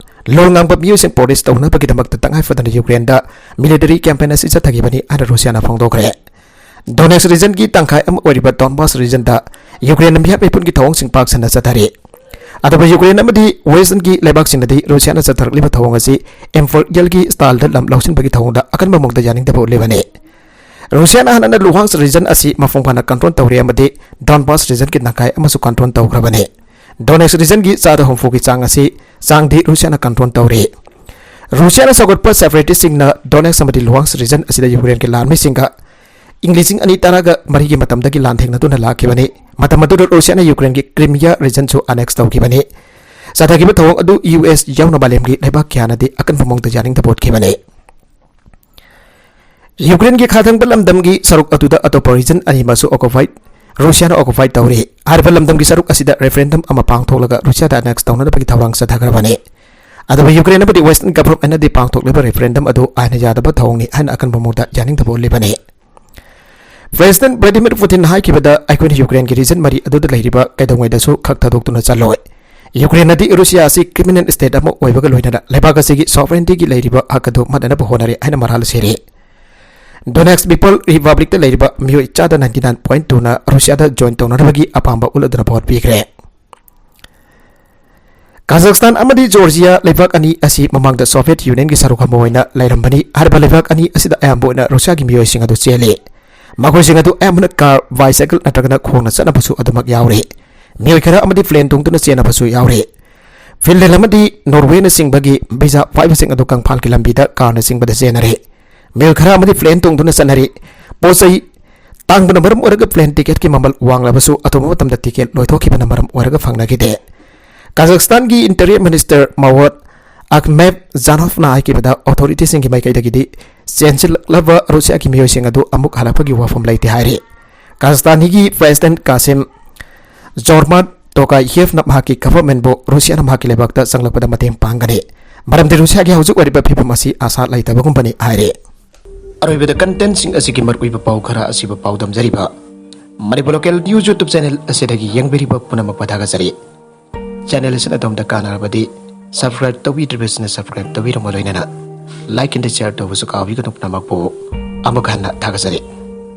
ꯂꯣꯜ ꯉꯥꯡꯕ ꯃꯤꯑꯣꯏꯁꯤꯡ protest ꯇꯧꯅꯕꯒꯤꯗꯃꯛꯇ ꯇꯉꯥꯏ ꯐꯗꯅ ꯌꯨꯀ꯭ꯔꯦꯟꯗ military campaign ꯑꯁꯤ ꯆꯠꯊꯈꯤꯕꯅꯤ ꯍꯥꯏꯅ ꯔꯨꯁꯤꯌꯥꯅ ꯐꯣꯡꯗꯣꯛꯈ꯭ꯔꯦ꯫ Donetsk region ꯒꯤ ꯇꯪꯈꯥꯏ ꯑꯃ ꯑꯣꯏꯔꯤꯕ Donbas region ꯗ ꯌꯨꯀ꯭ꯔꯦꯟꯅ ꯃꯤꯍꯥꯠ ꯃꯤꯄꯨꯟꯒꯤ ꯊꯧꯑꯣꯡꯁꯤꯡ ꯄꯥꯛ ꯁꯟꯅ ꯆꯠꯊꯔꯤ꯫ ꯑꯗꯨꯕꯨ ꯌꯨꯀ꯭ꯔꯦꯟ ꯑꯃꯗꯤ ꯋꯦꯁ꯭ꯇꯔꯟꯒꯤ ꯂꯩꯕꯥꯛꯁꯤꯡꯅꯗꯤ ꯔꯨꯁꯤꯌꯥꯅ ꯆꯠꯊꯔꯛꯂꯤꯕ ꯊꯧꯑꯣꯡ ꯑꯁꯤ ꯏꯝꯄꯔꯤꯌꯦꯜꯒꯤ ꯁ꯭ꯇꯥꯏꯜꯗ ꯂꯝ ꯂꯧꯁꯤꯟꯕꯒꯤ ꯊꯧꯑꯣꯡꯗ ꯑꯀꯟꯕ ꯃꯑꯣꯡꯗ ꯌꯥꯅꯤꯡꯗꯕ ꯎꯠꯂꯤꯕꯅꯤ꯫ ꯔꯨꯁꯤꯌꯥꯅ ꯍꯥꯟꯅꯅ ꯂꯨꯍꯥꯟꯁ ꯔꯤꯖꯟ ꯑꯁꯤ ꯃꯄꯨꯡ ꯐꯥꯅ ꯀꯟꯇ꯭ꯔꯣꯜ ꯇꯧꯔꯦ ꯑꯃꯗꯤ ꯗꯣꯟꯕꯥꯁ ꯔꯤꯖꯟꯒꯤ ꯇꯪꯈꯥꯏ ꯑꯃꯁꯨ ꯀꯟꯇ꯭ꯔꯣꯜ ꯇꯧꯈ꯭ꯔꯕꯅꯤ꯫ ꯗꯣꯅꯦꯠꯁ ꯔꯤꯖꯟꯒꯤ ꯆꯥꯗ ꯍꯨꯝꯐꯨꯒꯤ ꯆꯥꯡ ꯑꯁꯤ, ꯆꯥꯡꯗꯤ ꯔꯨꯁꯤꯌꯥꯅ ꯀꯟꯇ꯭ꯔꯣꯜ ꯇꯧꯔꯦ꯫ ꯔꯨꯁꯤꯌꯥꯅ ꯁꯧꯒꯠꯄ ꯁꯦꯄꯔꯦꯇꯤꯁꯁꯤꯡꯅ ꯗꯣꯅꯦꯠꯁ ꯑꯃꯗꯤ ꯂꯨꯍꯥꯟꯁ ꯔꯤꯖꯟ ꯑꯁꯤꯗ ꯌꯨꯀ꯭ꯔꯦꯟꯒꯤ ꯂꯥꯟꯃꯤꯁꯤꯡꯒ ꯏꯪ ꯂꯤꯁꯤꯡ ꯑꯅꯤ ꯇꯔꯥꯒ ꯃꯔꯤꯒꯤ ꯃꯇꯝꯗꯒꯤ ꯂꯥꯟꯊꯦꯡꯅꯗꯨꯅ ꯂꯥꯛꯈꯤꯕꯅꯤ꯫ ꯃꯇꯝ ꯑꯗꯨꯗ ꯔꯨꯁꯤꯌꯥꯅ ꯌꯨꯀ꯭ꯔꯦꯟꯒꯤ ꯀ꯭ꯔꯤꯃꯤꯌꯥ ꯔꯤꯖꯟꯁꯨ ꯑꯦꯅꯦꯛꯁ ꯇꯧꯈꯤꯕꯅꯤ꯫ ꯆꯠꯊꯈꯤꯕ ꯊꯧꯑꯣꯡ ꯑꯗꯨ ꯌꯨ ꯑꯦꯁ ꯌꯥꯎꯅ ꯃꯥꯂꯦꯝꯒꯤ ꯂꯩꯕꯥꯛ ꯀꯌꯥꯅꯗꯤ ꯑꯀꯟꯕ ꯃꯑꯣꯡꯗ ꯌꯥꯅꯤꯡꯗꯕ ꯎꯠꯈꯤꯕꯅꯤ꯫ ꯌꯨꯀ꯭ꯔꯦꯟꯒꯤ ꯈꯥ ꯊꯪꯕ ꯂꯝꯗꯝꯒꯤ ꯁꯔꯨꯛ ꯑꯗꯨꯗ ꯑꯇꯣꯞꯄ ꯔꯤꯖꯟ ꯑꯅꯤꯃꯛꯁꯨ ꯑꯣꯀꯨꯄꯥꯏ, ꯔꯨꯁꯤꯌꯥꯅ ꯑꯣꯀꯨꯄꯥꯏ ꯇꯧꯔꯤ꯫ ꯍꯥꯏꯔꯤꯕ ꯂꯝꯗꯝꯒꯤ ꯁꯔꯨꯛ ꯑꯁꯤꯗ ꯔꯦꯐꯔꯦꯟꯗꯝ ꯑꯃ ꯄꯥꯡꯊꯣꯛꯂꯒ ꯔꯨꯁꯤꯌꯥꯗ ꯑꯦꯅꯦꯛꯁ ꯇꯧꯅꯅꯕꯒꯤ ꯊꯧꯔꯥꯡ ꯆꯠꯊꯈ꯭ꯔꯕꯅꯤ꯫ ꯑꯗꯨꯕꯨ ꯌꯨꯀ꯭ꯔꯦꯟ ꯑꯃꯗꯤ ꯋꯦꯁ꯭ꯇꯔꯟ ꯒꯚꯔꯟꯃꯦꯟꯠꯅꯗꯤ ꯄꯥꯡꯊꯣꯛꯂꯤꯕ ꯔꯦꯐꯔꯦꯟꯗꯝ ꯑꯗꯨ ꯑꯥꯏꯟꯅ ꯌꯥꯗꯕ ꯊꯧꯑꯣꯡꯅꯤ ꯍꯥꯏꯅ ꯑꯀꯟꯕ ꯃꯑꯣꯡꯗ ꯌꯥꯅꯤꯡꯗꯕ ꯎꯠꯂꯤꯕꯅꯤ꯫ ꯄ꯭ꯔꯦꯁꯤꯗꯦꯟꯠ ꯚ꯭ꯂꯥꯗꯤꯃꯤꯔ ꯄꯨꯇꯤꯟꯅ ꯍꯥꯏꯈꯤꯕꯗ, "ꯑꯩꯈꯣꯏꯅ ꯌꯨꯀ꯭ꯔꯦꯟꯒꯤ ꯔꯤꯖꯟ ꯃꯔꯤ ꯑꯗꯨꯗ ꯂꯩꯔꯤꯕ ꯀꯩꯗꯧꯉꯩꯗꯁꯨ ꯈꯛ ꯊꯥꯗꯣꯛꯇꯨꯅ ꯆꯠꯂꯣꯏ꯫ ꯌꯨꯀ꯭ꯔꯦꯟꯅꯗꯤ ꯔꯨꯁꯤꯌꯥ ꯑꯁꯤ ꯀ꯭ꯔꯤꯃꯤꯅꯦꯜ ꯁ꯭ꯇꯦꯠ ꯑꯃ ꯑꯣꯏꯕꯒ ꯂꯣꯏꯅꯅ ꯂꯩꯕꯥꯛ ꯑꯁꯤꯒꯤ ꯁꯣꯚꯔꯦꯟꯇꯤꯒꯤ ꯂꯩꯔꯤꯕ ꯍꯛ ꯑꯗꯨ ꯃꯠꯅꯅꯕ ꯍꯣꯠꯅꯔꯤ" ꯍꯥꯏꯅ ꯃꯔꯥꯜ ꯁꯤꯔꯤ꯫ ꯗꯣꯅꯦꯠꯁ ꯄꯤꯄꯜ ꯔꯤꯄꯕ꯭ꯂꯤꯛꯇ ꯂꯩꯔꯤꯕ ꯃꯤꯑꯣꯏ ꯆꯥꯗ ꯅꯥꯏꯟꯇꯤ ꯅꯥꯏꯟ ꯄꯣꯏꯟꯠ ꯇꯨꯅ ꯔꯨꯁꯤꯌꯥꯗ ꯖꯣꯏꯟ ꯇꯧꯅꯅꯕꯒꯤ ꯑꯄꯥꯝꯕ ꯎꯠꯂꯗꯨꯅ ꯚꯣꯠ ꯄꯤꯈ꯭ꯔꯦ꯫ ꯀꯥꯖꯥꯈꯁꯇꯥꯟ ꯑꯃꯗꯤ ꯖꯣꯔꯖꯤꯌꯥ ꯂꯩꯕꯥꯛ ꯑꯅꯤ ꯑꯁꯤ ꯃꯃꯥꯡꯗ ꯁꯣꯚꯤꯌꯦꯠ ꯌꯨꯅꯤꯌꯟꯒꯤ ꯁꯔꯨꯛ ꯑꯃ ꯑꯣꯏꯅ ꯂꯩꯔꯝꯕꯅꯤ꯫ ꯍꯥꯏꯔꯤꯕ ꯂꯩꯕꯥꯛ ꯑꯅꯤ ꯑꯁꯤꯗ ꯑꯌꯥꯝꯕ ꯑꯣꯏꯅ ꯔꯨꯁꯤꯌꯥꯒꯤ ꯃꯤꯑꯣꯏꯁꯤꯡ ꯑꯗꯨ ꯆꯦꯜꯂꯤ꯫ ꯃꯈꯣꯏꯁꯤꯡ ꯑꯗꯨ ꯑꯌꯥꯝꯕꯅ ꯀꯥꯔ, ꯕꯥꯏꯁꯥꯏꯀꯜ ꯅꯠꯇ꯭ꯔꯒꯅ ꯈꯣꯡꯅ ꯆꯠꯅꯕꯁꯨ ꯑꯗꯨꯃꯛ ꯌꯥꯎꯔꯤ꯫ ꯃꯤꯑꯣꯏ ꯈꯔ ꯑꯃꯗꯤ ꯄ꯭ꯂꯦꯟ ꯇꯣꯡꯗꯨꯅ ꯆꯦꯟꯅꯕꯁꯨ ꯌꯥꯎꯔꯤ꯫ ꯐꯤꯟꯂꯦꯟ ꯑꯃꯗꯤ ꯅꯣꯔꯋꯦꯅꯆꯤꯡꯕꯒꯤ ꯚꯤꯁꯥ ꯄꯥꯏꯕꯁꯤꯡ ꯑꯗꯨ ꯀꯪꯐꯥꯜꯒꯤ ꯂꯝꯕꯤꯗ ꯀꯥꯔꯅꯆꯤꯡꯕꯗ ꯆꯦꯟꯅꯔꯤ꯫ ꯃꯤꯑꯣꯏ ꯈꯔ ꯑꯃꯗꯤ ꯄ꯭ꯂꯦꯟ ꯇꯣꯡꯗꯨꯅ ꯆꯠꯅꯔꯤ꯫ ꯄꯣꯠ ꯆꯩ ꯇꯥꯡꯕꯅ ꯃꯔꯝ ꯑꯣꯏꯔꯒ ꯄ꯭ꯂꯦꯟ ꯇꯤꯀꯦꯠꯀꯤ ꯃꯃꯜ ꯋꯥꯡꯂꯕꯁꯨ ꯑꯊꯨꯕ ꯃꯇꯝꯗ ꯇꯤꯀꯦꯠ ꯂꯣꯏꯊꯣꯛꯈꯤꯕꯅ ꯃꯔꯝ ꯑꯣꯏꯔꯒ ꯐꯪꯅꯈꯤꯗꯦ꯫ ꯀꯥꯖꯥꯈꯁꯇꯥꯟꯒꯤ ꯏꯟꯇꯤꯔꯤꯌꯔ ꯃꯤꯅꯤꯁꯇꯔ ꯃꯥꯋꯣꯠ ꯑꯈꯃꯦꯚ ꯖꯥꯅꯣꯚꯅ ꯍꯥꯏꯈꯤꯕꯗ, ꯑꯣꯊꯣꯔꯤꯇꯤꯁꯤꯡꯒꯤ ꯃꯥꯏꯀꯩꯗꯒꯤꯗꯤ ꯆꯦꯟꯁꯤꯜꯂꯛꯂꯕ ꯔꯨꯁꯤꯌꯥꯒꯤ ꯃꯤꯑꯣꯏꯁꯤꯡ ꯑꯗꯨ ꯑꯃꯨꯛ ꯍꯜꯂꯛꯄꯒꯤ ꯋꯥꯐꯝ ꯂꯩꯇꯦ ꯍꯥꯏꯔꯤ꯫ ꯀꯥꯖꯥꯈꯁꯇꯥꯟꯒꯤ ꯄ꯭ꯔꯦꯁꯤꯗꯦꯟꯠ ꯀꯥꯁꯤꯝ ꯖꯣꯔꯃꯥꯠ ꯇꯣꯀꯥꯌꯦꯚꯅ ꯃꯍꯥꯛꯀꯤ ꯒꯚꯔꯟꯃꯦꯟꯠꯕꯨ ꯔꯨꯁꯤꯌꯥꯅ ꯃꯍꯥꯛꯀꯤ ꯂꯩꯕꯥꯛꯇ ꯆꯪꯂꯛꯄꯗ ꯃꯇꯦꯡ ꯄꯥꯡꯒꯅꯤ, ꯃꯔꯝꯗꯤ ꯔꯨꯁꯤꯌꯥꯒꯤ ꯍꯧꯖꯤꯛ ꯑꯣꯏꯔꯤꯕ ꯐꯤꯕꯝ ꯑꯁꯤ ꯑꯥꯁꯥ ꯂꯩꯇꯕꯒꯨꯝꯕꯅꯤ ꯍꯥꯏꯔꯤ꯫ ꯑꯔꯣꯏꯕꯗ ꯀꯟꯇꯦꯟꯠꯁꯤꯡ ꯑꯁꯤꯒꯤ ꯃꯔꯨꯑꯣꯏꯕ ꯄꯥꯎ ꯈꯔ ꯑꯁꯤꯕꯨ ꯄꯥꯎꯗꯝꯖꯔꯤꯕ Manipur local news YouTube channel ꯑꯁꯤꯗꯒꯤ ꯌꯦꯡꯕꯤꯔꯤꯕ ꯄꯨꯝꯅꯃꯛꯄꯨ ꯊꯥꯒꯠꯆꯔꯤ꯫ ꯆꯦꯅꯦꯜ ꯑꯁꯤꯅ ꯑꯗꯣꯝꯗ ꯀꯥꯟꯅꯔꯕꯗꯤ ꯁꯕꯁꯀ꯭ꯔꯥꯏꯕ ꯇꯧꯕꯤꯗ꯭ꯔꯤꯕꯁꯤꯡꯅ ꯁꯕꯁꯀ꯭ꯔꯥꯏꯕ ꯇꯧꯕꯤꯔꯝꯃ ꯂꯣꯏꯅꯅ ꯂꯥꯏꯛ ꯑꯃꯗꯤ ꯁꯤꯌꯔ ꯇꯧꯕꯁꯨ ꯀꯥꯎꯕꯤꯒꯅꯨ꯫ ꯄꯨꯝꯅꯃꯛꯄꯨ ꯑꯃꯨꯛ ꯍꯟꯅ ꯊꯥꯒꯠꯆꯔꯤ꯫